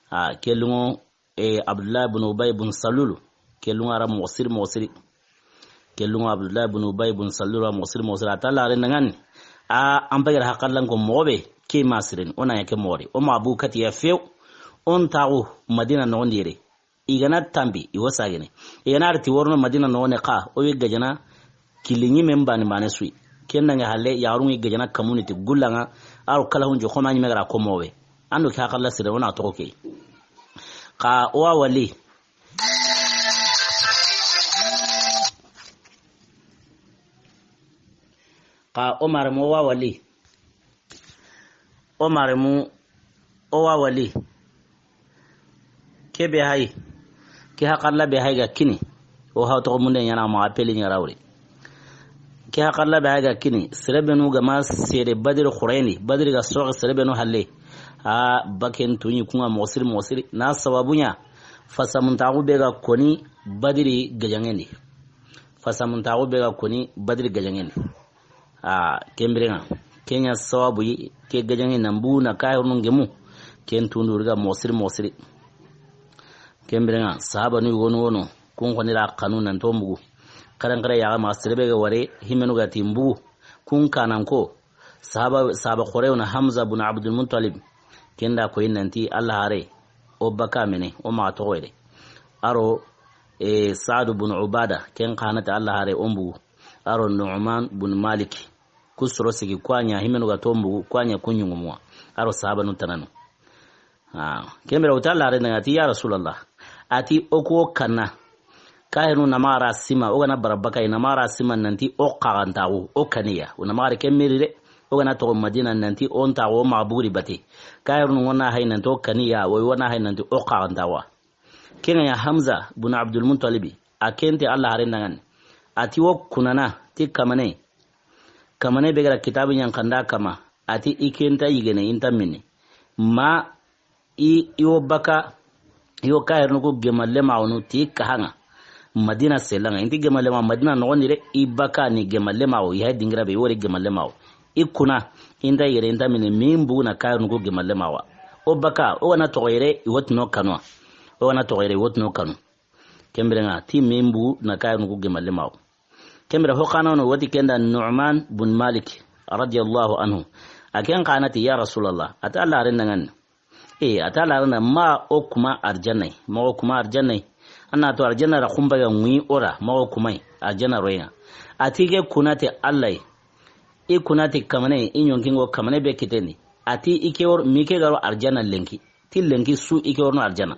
A, ke lungo, e, Abdullah ibn Ubay ibn Salulu. Ke lungo a ra moxo siri, moxo siri. Ke lungo Abdullah ibn Ubay ibn Salulu a ra moxo siri, moxo siri. A ti Alla haren ŋa ni. A, an pegara hakarlan ko moxo be, ke ma sireni, o na ya ke moxo ri. O maxa bugu kati ya few. O n taxu Madina noxondi yere. I ga na tambi, i wo sagene. I ga na rati worono Madina noxone xa, o wi gajana kili ɲime mbani mbane su yi. Ken dange halle, yaxarun ŋi gajana kamuni ti gulla ŋa, a ro kala huncu xoma ɲime ga ra ko moxo be. An do ke hakarla sire, o na toxo ke. Xa o wa wali. Xa o maremu o wa wali. O maremu o wa wali. Ke be hay. Ke hakarla be hay ga kini. O ha toxo munde ɲaana ma appeli ɲa ra wori. Ke hakarla be hay ga kini. Sere benu ga ma sere Badiri xureni. Badiri ga soxe sere benu halle. A baken tuɲi kun ŋa moxo siri, moxo siri. Na sababu ɲa. Fasamuntaxu be ga koni Badiri gajaŋen di. Fasamuntaxu be ga koni Badiri gajaŋen di. A, ken biren ŋa. Ken ɲa sababu yi, ke gajaŋe nan bugu na kahirunu gemu. Ken tundu ri ga moxo siri, moxo siri. Ken biren ŋa, sahabanu yogonu wono, kun xoni ra xanu nan to mbugu. Xaran xare ya ga ma sere be ga ware, himenu ga ti mbugu. Kun kanan ko, sahaba, sahaba xore wona Hamza bun Abdul Muttalib. Ken da ko yi nanti Alla hare, o baka mene, o maxa toxo yere. A ro, e, Saadu bun Ubada, ken xa na ti Alla hare o mbugu. A ro Nu'man bun Malik. Ku soro sigi, ku a ɲa himenu ga to mbugu, ku a ɲa ku ɲungumuwa. A ro sahabanu tananu. A, ken bire o ti Alla hare na ŋa ti, ya Rasulallah. A ti o ku o kanna. Kahirunu na maxa ra sima, o ga na bara baka yi, na maxa ra sima nanti o xaxantaxu, o kaniya. O na maxa ri ken miri de, o ga na toxo Madina nanti o ntaxu, o maxa buguri bate. Kahirunu ŋo na hay nanti o kaniya, o wo na hay nanti o xaxantaxu. Ken ŋa ya Hamza bun Abdul Muttalibi, a ken ti Alla hare na ŋa ni. A ti o kunana, ti kamane. Kamane be ga ra kitabu ɲankanda kama, a ti i ke nta yigene, i nta mini. Ma i, i wo baka, i wo kahirunu ku gemalle maxunu ti kahaŋa. Madina selaŋa, i nti gemalle maxa, Madina noxondi de, i baka ni gemalle maxu, i hay dingira be, i wori gemalle maxu. I kuna, i nta yere, i nta mini, min bugu na kahirunu ku gemalle maxa. O baka, o ga na toxo yere, i wo tino kanuwa. O ga na toxo yere, i wo tino kanu. Ken biren ŋa, ti min bugu na kahirunu ku gemalle maxu. Ken bire ho xana wono woti ken da Nu'man bun Malik radiyallahu anhu. A ken xa na ti, ya Rasulallah, a ti Alla hare na ŋa ni. E, a ti Alla hare na ma o kuma arjanna yi, ma o kuma arjanna yi. A na to arjanna ra xumba ga ŋuyi o ra, ma o kuma yi arjanna roye ŋa. A ti ke kuna ti Alla yi. I kuna ti kamane, i ɲonkingo kamane be kitendi. A ti i ke wor, mi ke ga ro arjanna lenki. Ti lenki su i ke worno arjanna.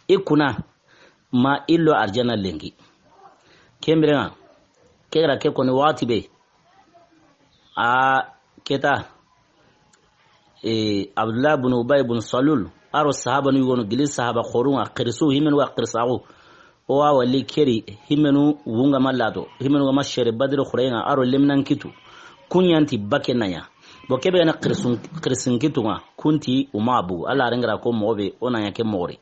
I kuna ma i lo arjanna lenki. Ken biren ŋa, ke ga ra ke koni waxati be. A keta, e, Abdullah bun Ubay bun Salul, a ro sahabanu yogonu gili sahaba xorun ŋa, xirisu himenu ga xirisaxu. O wa wali keri, himenu wunga ma lato, himenu ga ma sere Badiri xurey ŋa, a ro lemnan kitu. Kun ɲa nti bake na ɲa. Bo ke be ga na xirisun, xirisin kitu ŋa, kun ti o ma bugu. Alla hare ŋa ra ko moxo be, o na ɲa ke moxo ri.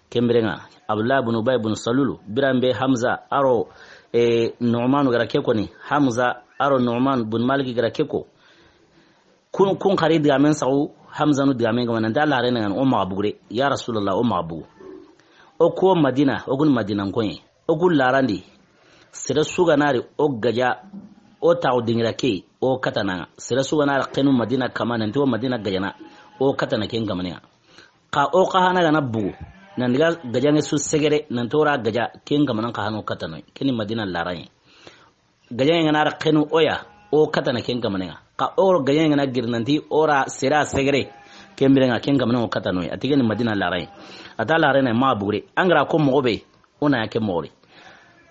Ken biren ŋa, Abdullah bun Ubay bun Salulu, biran be Hamza, a ro, e, Nu'manu ga ra ke koni, Hamza, a ro Nu'man bun Maliki ga ra ke ko. Kun, kun xari digaamen saxu, Hamzanu digaamen ga ma nanti Alla haaren ŋa ni o maxa bugu de, ya Rasulallah, o maxa bugu. O ko Madina, o kun Madina nkoye. O kun larandi, sere su ga na ri o gaja, o taxu dingira ke, o katana ŋa. Sere su ga na ri xenu Madina kama nanti o Madina gajana, o katana ken kamane ŋa. Xa o xa hana ga na bugu, nan diga gajanŋe su segere, nanti o ra gaja, ken kamanan xa hana o katanoy. Ken ni Madina laran ye. Gajanŋe ga na ra xenu o ya, o katana ken kamane ŋa. Xa o gajanŋe ga na giri nanti o ra sere segere, ken bire ŋa ken kamane o katanoy. A ti ken ni Madina laran ye. A ta laren na ma bugu de. An ga ra ko moxo be, o na ya ke moxo de.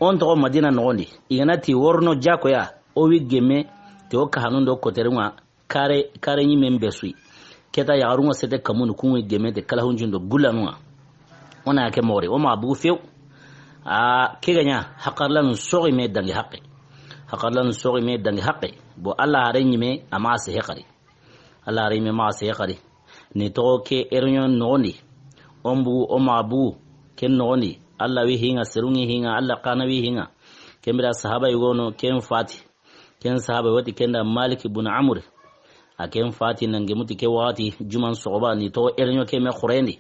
O n toxo Madina noxon di. I ga na ti worono jako ya, o wi gemme, te o ka hanun do koteru ŋa, kare, kare ɲimen be su yi. Ke ta yaxarun ŋa sete kamun kun wi gemme te kala hunjun do gulanu ŋa. O na ya ke moxo de, o maxa bugu few. A, ke ga ɲa, haqarlanu soxi me dangi haqe. Haqarlanu soxi me dangi haqe. Bo Alla haaren ɲime, a maxa sehe xari. Alla haaren ɲime maxa sehe xari. Ni toxo ke réunion noxon di. O n bugu, o maxa bugu. Ken noxon di. Alla wi hi ŋa, serun ŋi hi ŋa, Alla xa na wi hi ŋa. Ken bire sahaba yogo no, ken fati. Ken sahaba wati ken da Malik bun Amr. A ken fati nan gemu ti ke waxati juman soxoba ni toxo réunion ke me xoren di.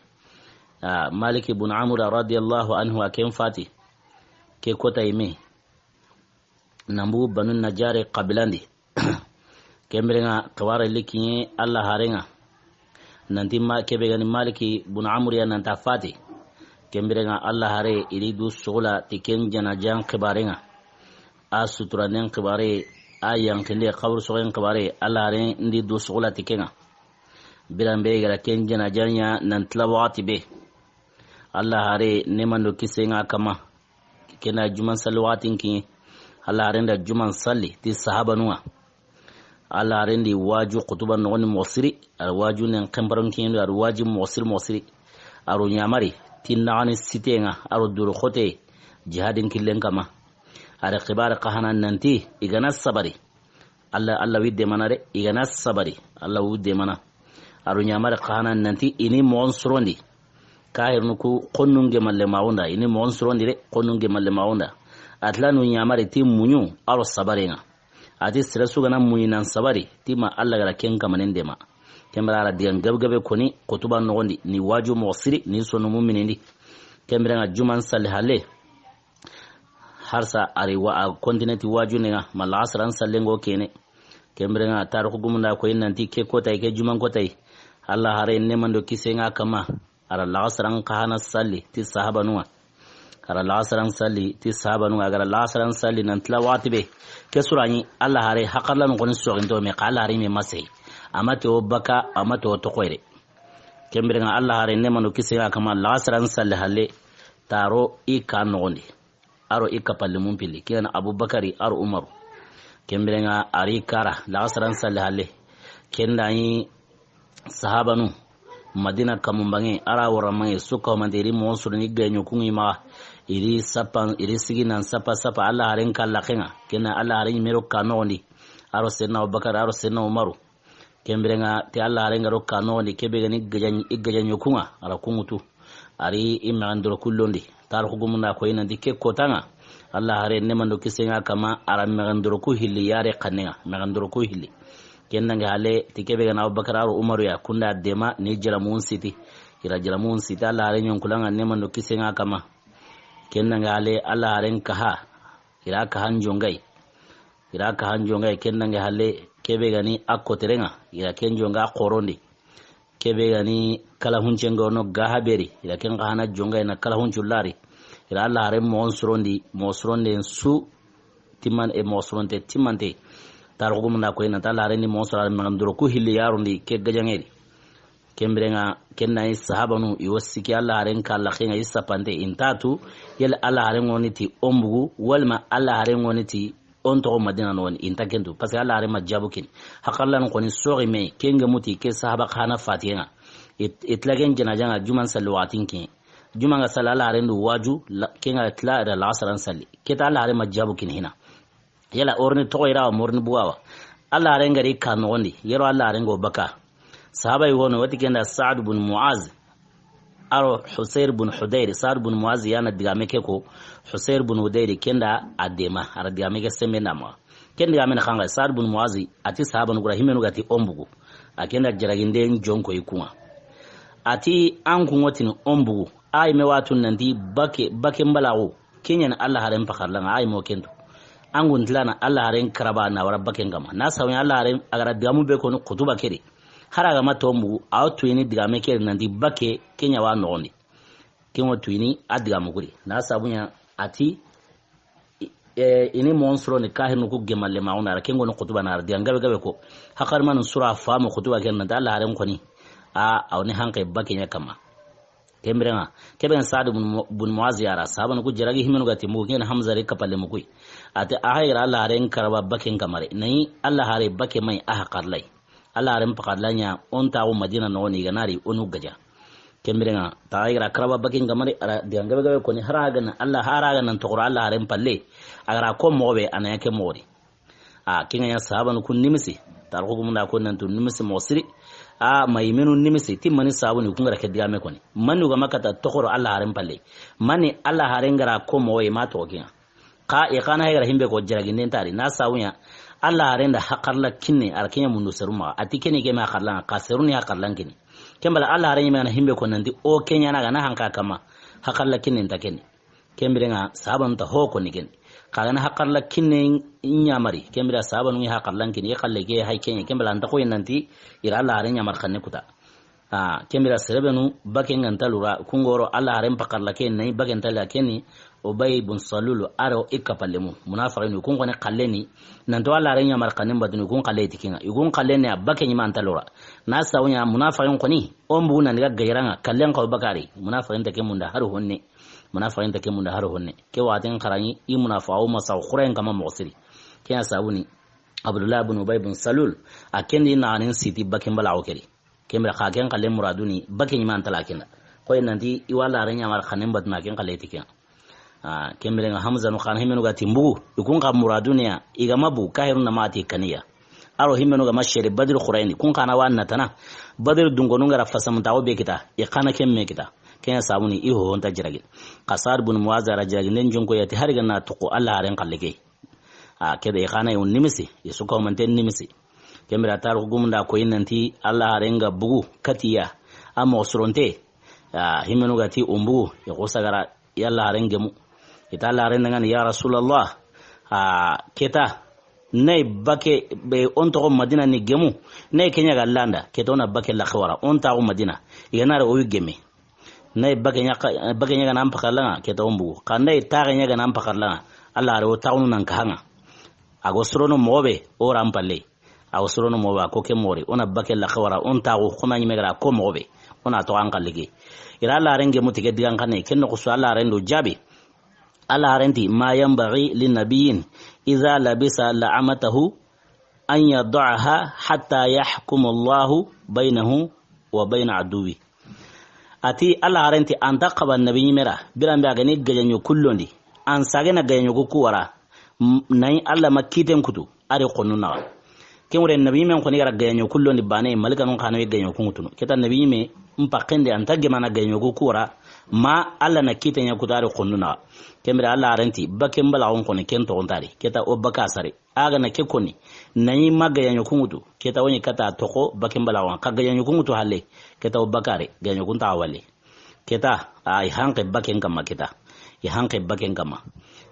A, Malik bun Amr radiyallahu anhu a ken fati. Ke kota yi me. Nan bugu Banu Najari qabilan di. Ken bire ŋa xibare likiɲe Alla haaren ŋa. Nanti ma, ke be ga ni Maliki bun Amr ya nan ta fati. Ken bire ŋa Alla haare i ri du suxula ti ken janajan xibare ŋa. A suturanen xibare, a yanqinde xaburu soxen xibare, Alla haare ndi du suxula ti ken ŋa. Biran be ga ra ken janajan ɲa nan tila waxati be. Alla haare neema do kisiye ŋa a kanma. Ken da juman salli waxatin kiɲe. Alla haaren da juman salli ti sahabanun ŋa. Alla haaren di waju xutuba noxon di moxo siri. A ri waju nen xenparon kiɲe do, a ri waji moxo siri, moxo siri. A ro ɲamari ti naxani siten ŋa, a ro duru xote jihadin killen kanma. A ri xibare xa hana nanti i ga na sabari. Alla, Alla wi deemana de, i ga na sabari, Alla wi deemana. A ro ɲamari xa hana nanti i ni moxon sorondi. Kahirnu ku xonnun gemalle maxunda, i ni moxon sorondi de, xonnun gemalle maxunda. A tila nu ɲamari ti muɲu, a ro sabaren ŋa. A ti sere su ga na muɲi nan sabari, ti ma Alla ga ra ken kamanen deema. Ken bire a ra digan gabe gabe koni, xutuba noxon di, ni waju moxo siri, ni sonu muminindi. Ken bire ŋa juman salli halle. Harsa a ri wa a continue ti wajune ŋa, ma laxasaran sallen ŋo kene. Ken bire ŋa tarixu gumunda koyi nanti ke kota yi, ke juman kota yi. Alla haare neema do kisiye ŋa a kanma. A ra laxasaran xa hana salli ti sahabanun ŋa. A ra laxasaran salli ti sahabanun ŋa. A ga ra laxasaran salli nan tila waxati be. Ke suraɲi Alla haare haqarlanu xoni soxinto me xa Alla haare me maseyi. A ma ti o baka, a ma ti o toxoyre. Ken bire ŋa Alla haare neema do kisiye ŋa a kanma laxasaran salli halle. Taro i ka noxon di. A ro i kapallimun pilli, ken ga ni Abubakari, a ro Umaru. Ken bire ŋa a ri kara, laxasaran salli halle. Ken da ɲi sahabanu, Madina kamun banŋe, a ra wara manŋe, su ka humante, i ri moxon sorondi gaɲo kun ŋi maxa. I ri sappan, i ri sigi nan sappa sappa, Alla haaren ka laxen ŋa. Ken na Alla haaren ɲi me ro ka noxon di. A ro Senna Abubakari, a ro Senna Umaru. Ken bire ŋa ti Alla haaren ga ro ka noxon di, ke be ga ni gajan-, i gajanɲo kun ŋa, a ra kun ŋutu. A ri i mexen doroku londi. Tarixu gumunda koyi nanti ke kota ŋa. Alla haare neema do kisiye ŋa a kanma, a ra mexen doroku hilli yare xannen ŋa, mexen doroku hilli. Ken dangi halle ti ke be ga ni Abubakar a ro Umaru ya, kun da deema ni jaramun siti. I ra jaramun siti Alla haare ɲonkulan ŋa neema do kisiye ŋa a kanma. Ken dangi halle Alla haaren kaha. I ra kahan jongay. I ra kahan jongay, ken dangi halle, ke be ga ni a koteren ŋa, i ra ken jonga xorondi. Ke be ga ni kala huncen ga wono ga haberi, i ra ken xa hana jongay na kala huncu lari. I ra Alla haaren moxon sorondi, moxo soronden su, timman, e moxo soronte, timmante. Tarixu gumunda koyi nanti Alla haaren ni moxo soro a ra mexen doroku hilli yarundi, ke gajanŋe di. Ken bire ŋa, ken na ɲi sahabanu, i wo siki Alla haaren ka laxen ŋa i sappante, i nta tu, yele Alla haaren ŋo ni ti o n bugu, walima Alla haaren ŋo ni ti o n toxo Madina noxon di, i nta ken tu, parce que Alla haaren ma jaabu kini. Haqarlanu xoni soxi me, ken ga muti, ke sahaba xa hana fatiyen ŋa. I, i tila ken janajan ŋa, juman salli waxatin kiɲe. Juman ga salli Alla haaren du waju, la, ken ga tila da laxasaran salli. Ke ta Alla haaren ma jaabu kini hina. Yala o ri ni toxo yi ra wa, ma o ri ni bugu wa? Alla haaren ga ri ka noxon di, yero Alla haaren ga o baka. Sahaba yi wono, wati ken da Saad bun Muaz, a ro Husayr bun Hudayr. Saad bun Muaz ya na digame ke ko, Husayr bun Hudayr ken da a deema, a ra digame ke sembe nda maxa. Ken digaame ni xanxa, Saad bun Muazi, a ti sahabanu ku ra, himmenu ga ti o n bugu. A ken da jaraginden jonko i kunŋa. A ti an kunŋo tini o n bugu. A yi me wa tu nanti bake, bake n balaxu. Ken ɲa ni Alla haaren paxarlaŋa, a yi me o ken tu. An gun tilana Alla haaren karaba na wara baken kama. Na sabu ɲa Alla haaren a ga ra digaamu be koni xutuba ke di. Hari a ga ma to n bugu, a wo tuyini digaame ke di nanti bake, ken ɲa wa noxondi. Ken wo tuyini a digaamu ku di. Na sabu ɲa a ti, e, i ni mo n soro ni kahirinu ku gemalle ma wona ra, ken go ni xutuba na ra digan gabe gabe ko. Haqarimanu sura faamu xutuba ken nanti Alla haaren koni. A, a wo ni hanke bake ɲa kama. Ken biren ŋa, ke be ga ni Saad bun Mu-, bun Muazi ya ra, sahabanu ku jaragi himmenu ga ti n bugu, ken Hamza ri kapalle mu ku yi. A ti a hayi ra Alla haaren karaba baken kama re. Na yi Alla haare bake ma yi a haqarlay. Alla haaren paxarla ɲa o n taaxu Madina noxoni i ga na ri o nu gaja. Ken biren ŋa, ta a yi ra karaba baken kama re, a ra digan gabe gabe koni, hari a ga na Alla, hari a ga na n toxoro Alla haaren palle, a ga ra ko moxo be, a na ɲa ke moxo di. A, ken ŋa ɲa sahabanu ku nimisi, taarixu gumun da ko nanti nimisi moxo siri. A, ma i menu nimisi, ti mani sahabanu ku ga ra ke digaame koni. Mani ga ma kata toxoro Alla haaren palle. Mani Alla haaren ga ra ko moxo be ma toxo ken ŋa. Xa i xa na hayi ga ra himbe ko jaraginden ta di, na sabu ɲa Alla haaren da haqarla kinne, a ra ken ɲa mundu seru maxa. A ti ken ni ke me haqarlaŋa, xa seru ni haqarlan kini. Ken bala Alla haaren ɲi me ga na himbe ko nanti o ken ɲa na ga na hanka kama, haqarla kinne nta ken ni. Ken biren ŋa sahabanu nta ho koni ken ni. Xa ga na haqarla kinne ɲamari, ken biren sahabanu ŋi haqarlan kini, i xalle ke hayi ken ɲa, ken bala a nta xoyi nanti i ra Alla haaren ɲamar xanne kuta. A, ken biren sere benu baken ga nta lu ra, ku ŋa ro Alla haaren paxarla ke na yi baken ta la ken ni, Ubay bun Salul a ro i kapalle mu, munafiqinu, ku n xoni xalle ni, nanto Alla haaren ɲamar xannen batunu, ku n xalle ti ken ŋa, i ku n xalle ni a bake ɲi ma nta lu ra. Na sabu ɲa munafiqin koni, o n bugu nan diga gayran ŋa, kallen xaw bakari, munafiqin ta ke munda hari honne, munafiqin ta ke munda hari honne. Ke waxatin xaraŋi, i munafiqu ma saw xurayen kama moxo siri. Ken ɲa sabu ni, Abdullah bun Ubay bun Salul, a ken di na nin siti baken balaxu ke di. Ken biren xa ken xalle muradu ni, bake ɲi ma nta la ken da. Xoyi nanti, i wa Alla haaren ɲamar xannen batunu, ken xalle ti ken ŋa. A, ken biren ŋa Hamza nu xa na himmenu ga ti n bugu, i ku n xa muradu ni ya, i ga ma bu, kahirun na ma ti kaniya. A ro himmenu ga ma sere Badri xurayen di, ku n xa na wa na tana, Badri dungonu ga ra fasamu ta wo be kita, i xa na ken me kita. Ken ɲa sabu ni, i ho nta jaragi. Xa Saad bun Muazi a ra jaraginden jonko ya ti hari ga na toxo Alla haaren xalle ke. A, ke be i xa na yo nimisi, i su ka wo mante nimisi. Ken biren taarixu gumun da ko yi nanti Alla haaren ga bugu katiya, a moxo soronte, a, himmenu ga ti o n bugu, i xo sagara, i Alla haaren gemu. I ta Alla haaren da ŋa ni, ya Rasulallah, a, ke ta, na yi bake be o n toxo Madina ni gemu, na yi ken ɲa ga landa, ke ta o na bake laxe wara, o n taaxu Madina, i ga na ri o wi geme. Na yi bake ɲa, bake ɲa ga na n paxarlaŋa, ke ta o n bugu. Xa na yi taaxe ɲa ga na n paxarlaŋa, Alla haare o taaxunu nan kahaŋa. A go sorono moxo be, o ra n palle. A go sorono moxo be, a ko ke moxo ri, o na bake laxe wara, o n taaxu, xo ma ɲi me ga ra ko moxo be, o na toxo an xalle ke. I ra Alla haaren gemu ti ke digan xanne, ken noxo su Alla haaren do jaabi. Alla haaren ti, ma yanbaghi li nabiyyin idha labisa la'amatahu an yada'aha hatta yahkuma Allahu baynahu wa bayna aduwwi. A ti Alla haaren ti, a nta xaba nabi ɲi me ra, biran be a ga ni gajaɲo ku londi, an sage na gajaɲo ku wara, m-, na yi Alla ma kiiten kutu, a ri xonnu naxa. Ken wure nabi ɲi me n xoni ga ra gajaɲo ku londi baane, malikanu xa na wi gajaɲo ku ŋutunu. Ke ta nabi ɲi me n paxen di, a nta gemana gajaɲo ku wara, ma Alla na kiiten ɲa kutu, a ri xonnu naxa. Ken biren Alla haaren ti, baken balaxu n xoni ken toxo nta ri, ke ta o baka sare. A ga na ke koni, na yi ma gajaɲo ku ŋutu, ke ta o ɲi kata toxo baken balaxu ŋa, xa gajaɲo ku ŋutu halle, ke ta o bakare, gajaɲo ku nta walle. Ke ta, a, i hanke baken kama ke ta. I hanke baken kama.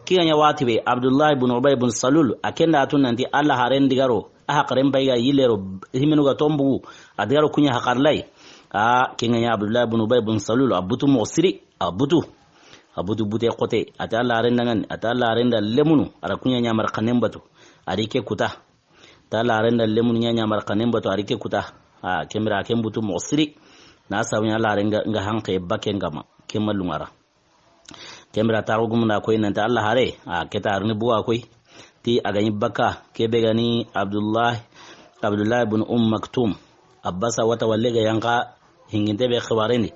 Ke ga ɲa waxati be, Abdullah bun Ubay bun Salul, a ken da a tu nanti Alla haaren digaro, a haqaren pay ga yille ro, himmenu ga to n bugu, a digaro ku ɲa haqarlay. A, ke ga ɲa Abdullah bun Ubay bun Salul, a butu moxo siri, a butu. A butu bute xote, a ti Alla haaren da ŋa ni, a ti Alla haaren da lemunu, a ra ku ɲa ɲamar xannen batu, a ri ke kuta. Ta Alla haaren da lemunu ɲa ɲamar xannen batu, a ri ke kuta. A, ken biren a ken butu moxo siri. Na sabu ɲa Alla haaren ga, ga hanke baken kama, ken ma lunŋa ra. Ken biren taarixu gumun da ko yi nanti Alla haare, a, ke ta a ri ni buga ko yi. Ti a ga ɲi baka, ke be ga ni Abdullah, Abdullah bun Umm Maktum. Abbasa wata walle ga yanqa hinginte be xibaaren di.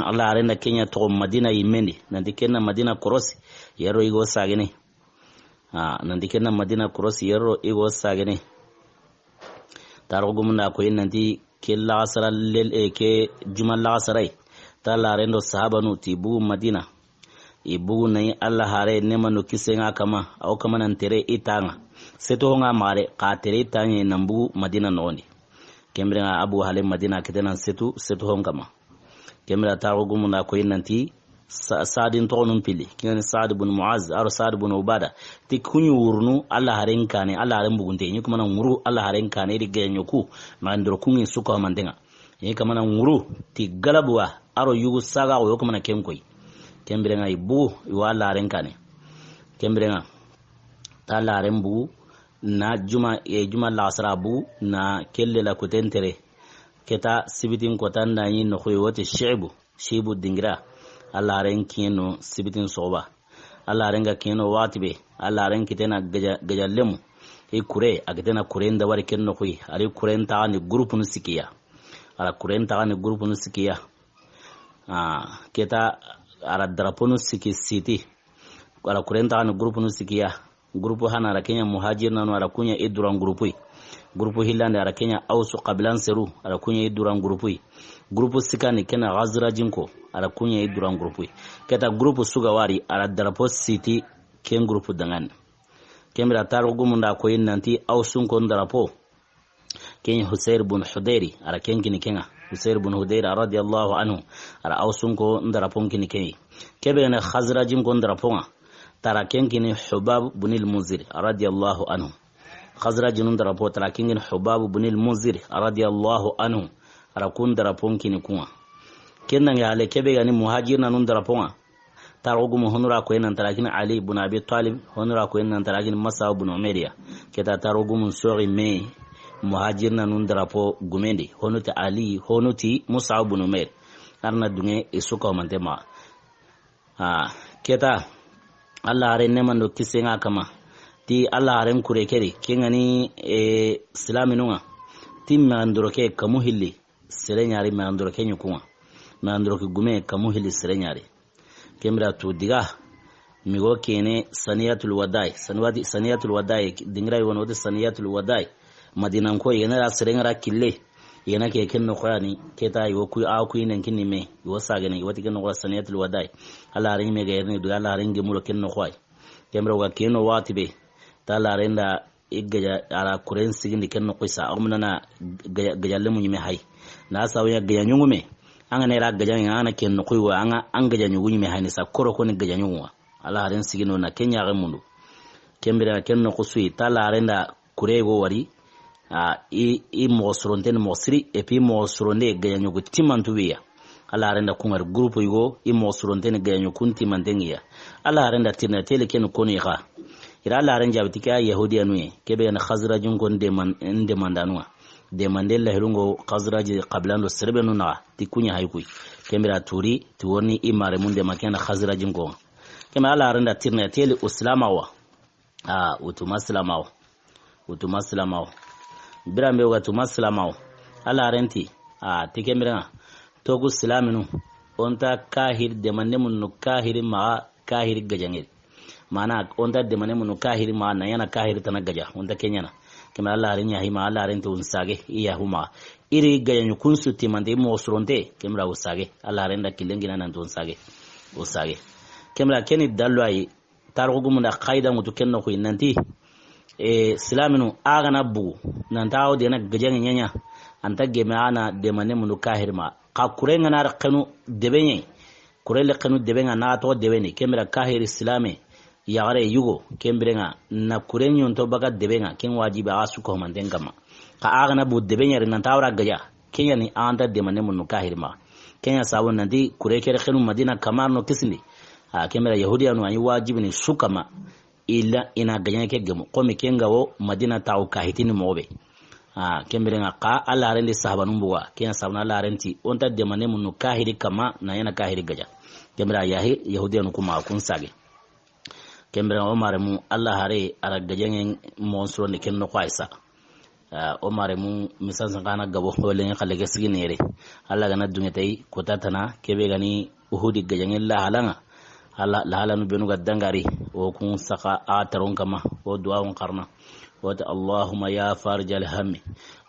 Alla haaren da ken ɲa toxo Madina yinmen di, nanti ken na Madina korosi, yero i go sagene. A, nanti ken na Madina korosi yero i go sagene. Taarixu gumun da ko yi nanti ke laxasara lel-, e, ke juma laxasaray. Ta Alla haaren do sahabanu ti bugu Madina. I bugu na yi Alla haare neema do kisiye ŋa kama, a wo kama nan tere i ta ŋa. Setu ho ŋa maxa de, xa tere ta ɲa nan bugu Madina noxon di. Ken biren ŋa Abu Hale Madina kite nan setu, setu ho ŋa kama. Ken biren taarixu gumun da koyi nanti Sa-, Saadin toxonun pilli. Ken ŋa ni Saad bun Muaz, a do Saad bun Ubada. Ti ku ɲi wurunu Alla haren kaane, Alla haren bugunte. Ɲi ku mana ŋuru Alla haren kaane, i di gajaŋo ku. Ma ndoro ku ŋi su ko manten ŋa. Ɲi ku mana ŋuru ti galabu wa, a do yugu saga wo ku mana ken koyi. Ken biren ŋa i bugu, i wa Alla haren kaane. Ken biren ŋa ta Alla haren bugu, na juma, e, juma laxasara bugu, na kelle la kuten tere. Keta sibitin kota nda ɲi noxu yi wo ti Shi'bu, Shi'bu dingira. Alla haren kiyen no sibitin soxuba. Alla haren ga kiyen no waxati be, Alla haren kite na gaja, gaja lemu. I kure, a kite na kure nda wari ken noxu yi. A ri kure ntaxandi groupe nu sikki ya. A ra kure ntaxandi groupe nu sikki ya. Ah, keta a ra drapeau nu sikki siti. A ra kure ntaxandi groupe nu sikki ya. Groupe hana a ra ken ɲa Muhajirnanu, a ra ku ɲa i duran groupe yi. Groupe hillandi a ra ken ɲa Awsu qabilan seru, a ra ku ɲa i duran groupe yi. Groupe sikkandi ken na Xazrajinko, a ra ku ɲa i duran groupe yi. Keta groupe su ga wari a ra drapeau siti ken groupe danŋa ni. Ken biren taarixu gumun da koyi nanti Awsunko drapeau. Ken Husayr bun Hudayri, a ra ken kini ken ŋa. Husayr bun Hudayri radiyallahu anhu, a ra Awsunko drapeau kini ken ŋa. Ke be ga ni Xazrajinko drapeau ŋa, ta ra ken kini Hubab bunil Munzir radiyallahu anhu. Xazrajinun drapeau ta ra ken kini Hubab bunil Munzir radiyallahu anhu, a ra kun drapeau kini kun ŋa. Ken nange hale ke be ga ni Muhajirnanun drapeau ŋa. Taarixu gumu honu ra koyi nan ta ra ken ni Ali bun Abi Talib, honu ra koyi nan ta ra ken ni Mus'ab bun Umayr ya. Keta taarixu gumun soxi me Muhajirnanun drapeau gumen di, honu ti Ali, honu ti Mus'ab bun Umayr. A ra na dunŋe i su ko manten maxa. Ah, keta Alla haren neeman do kisen ŋa kama. Ti Alla haren kure ke di, ken ŋa ni, e, silaaminun ŋa. Ti mexendoroke kamu hilli sere ɲa ri, mexendoroke ɲi kun ŋa. Mexendoroke gume kamu hilli sere ɲa ri. Ken biren tu diga, mi go kene Saniyatul Wadai. Saniwati-, Saniyatul Wadai, dingira yi wo no ti Saniyatul Wadai. Madinanko, i ga na ra sere ŋa ra kille. I ga na ke ken noxo ya ni, keta i wo ku, a ku nen kinni me, i wo sagene, i wo ti ken noxo Saniyatul Wadai. Alla haren ɲi me ga yere ni du, Alla haren gemuro ken noxo yi. Ken biren wo ga ken no waxati be, ta Alla haren da i gaja, a ra kuren sigindi ken noxo yi sa, o munana gaja, gaja lemu ɲi me hay. Na sabu ya gaja ɲuŋu me, an ga na ra gaja ŋa, an ga na ken noxo yi wa, an ga, an gaja ɲuŋu ɲi me hay ni sa, koro ko ni gaja ɲuŋu wa. Alla haren sigindi no na ken ɲa ga mundu. Ken biren ken noxo su yi, ta Alla haren da kure go wari, a, i, i moxo soronte ni moxo siri, et puis moxo soronte gaja ɲuŋu timantu wiya. Alla haren da kun ŋa ri groupe yugo, i moxo soronte ni gaja ɲuŋu kun timanten ŋa ya. Alla haren da tirina tele ken koni xa. I ra Alla haren jaabi ti ke ya Yahudiyanu ye, ke be ga ni Xazrajinko deman-, demandanu ŋa. Demande la hilungo Xazraji qabilan do sere be nu naxa, ti ku ɲa hay kuyi. Ken biren turi, ti woni i maarenmun dema ken na Xazrajinko ŋa. Ken biren Alla haren da tirina tele o silaama wa. A, o tu ma silaama wo. O tu ma silaama wo. Biran be o ga tu ma silaama wo. Alla haren ti, a, ti ken biren ŋa. To ku silaaminu, o nta kahir demande munnu kahiri maxa kahiri gajaŋe di. Mana, o nta demande munnu kahiri maxa na ɲaana kahiri tana gaja. O nta ke ɲaana. Ken biren Alla haren ɲa hi ma, Alla haren ti o n sage, i ya hu maxa. I ri gajaŋu kun su timante, i moxo soronte, ken biren o sage. Alla haren da killen gina nan ti o n sage. O sage. Ken biren ken ni dallu yi, Taarixu gumun da xayida ŋutu ken noxu yi nanti, e, silaaminu a ga na bugu, nan ti a wo dena gajaŋe ɲaɲa, a nta geme a na demande mundu kahiri ma. Xa kure ŋa na ri xenu debe ɲa yi, kure le xenu debe ŋa na toxo debe ni, ken biren kahiri silaame, yaxare yugo, ken biren ŋa na kure ɲonto baga debe ŋa, ken wajibi a ga su ko manten kama. Xa a ga na bugu debe ɲa ri nan ti a wo ra gaja, ken ɲa ni a nta demande mundu kahiri ma. Ken ɲa sabu nanti kure ke ri xenu Madina kamar no kisindi. A, ken biren Yahudiyanu a ɲi wajibini su kama, illa i na gajaŋe ke gemu. Komi ken ga wo Madina taxu kahitini moxo be. A, ken biren ŋa xa Alla haren di sahabanun buga. Ken ɲa sabu na Alla haren ti, o nta demande mundu kahiri kama, na ɲaana kahiri gaja. Ken biren ya hi, Yahudiyanu ku maxa kun sage. Ken biren o maarenmu, Alla hare a ra gajaŋe moxon surondi ken noxo yi sa. A, o maarenmu, misan san xa na gabo, o lenki xalle ke sigini yere. Alla ga na dunŋe ti a yi, kota tana, ke be ga ni Uhudi gajaŋe lahalan ŋa. Alla, lahalanu benu ga dangari, o kun saxa a taron kama, o duwawun xarana. O ti, اللهم يا فارج الهم،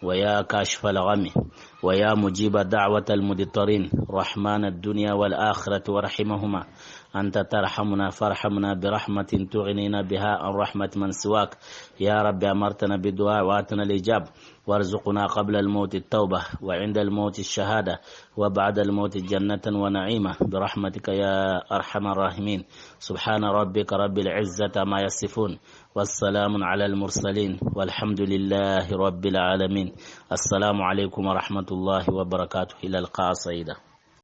ويا كاشف الغم، ويا مجيب دعوة المضطرين، رحمن الدنيا والآخرة ورحيمهما، أنت ترحمنا فارحمنا برحمة تغنينا بها عن رحمة من سواك. يا رب، أمرتنا بالدعاء وآتنا الإجابة، وارزقنا قبل الموت التوبة، وعند الموت الشهادة، وبعد الموت جنة ونعيما، برحمتك يا أرحم الراحمين. سبحان ربك رب العزة عما يصفون، والسلام على المرسلين، والحمد لله رب العالمين. السلام عليكم ورحمة الله وبركاته. إلى اللقاء سعيدا.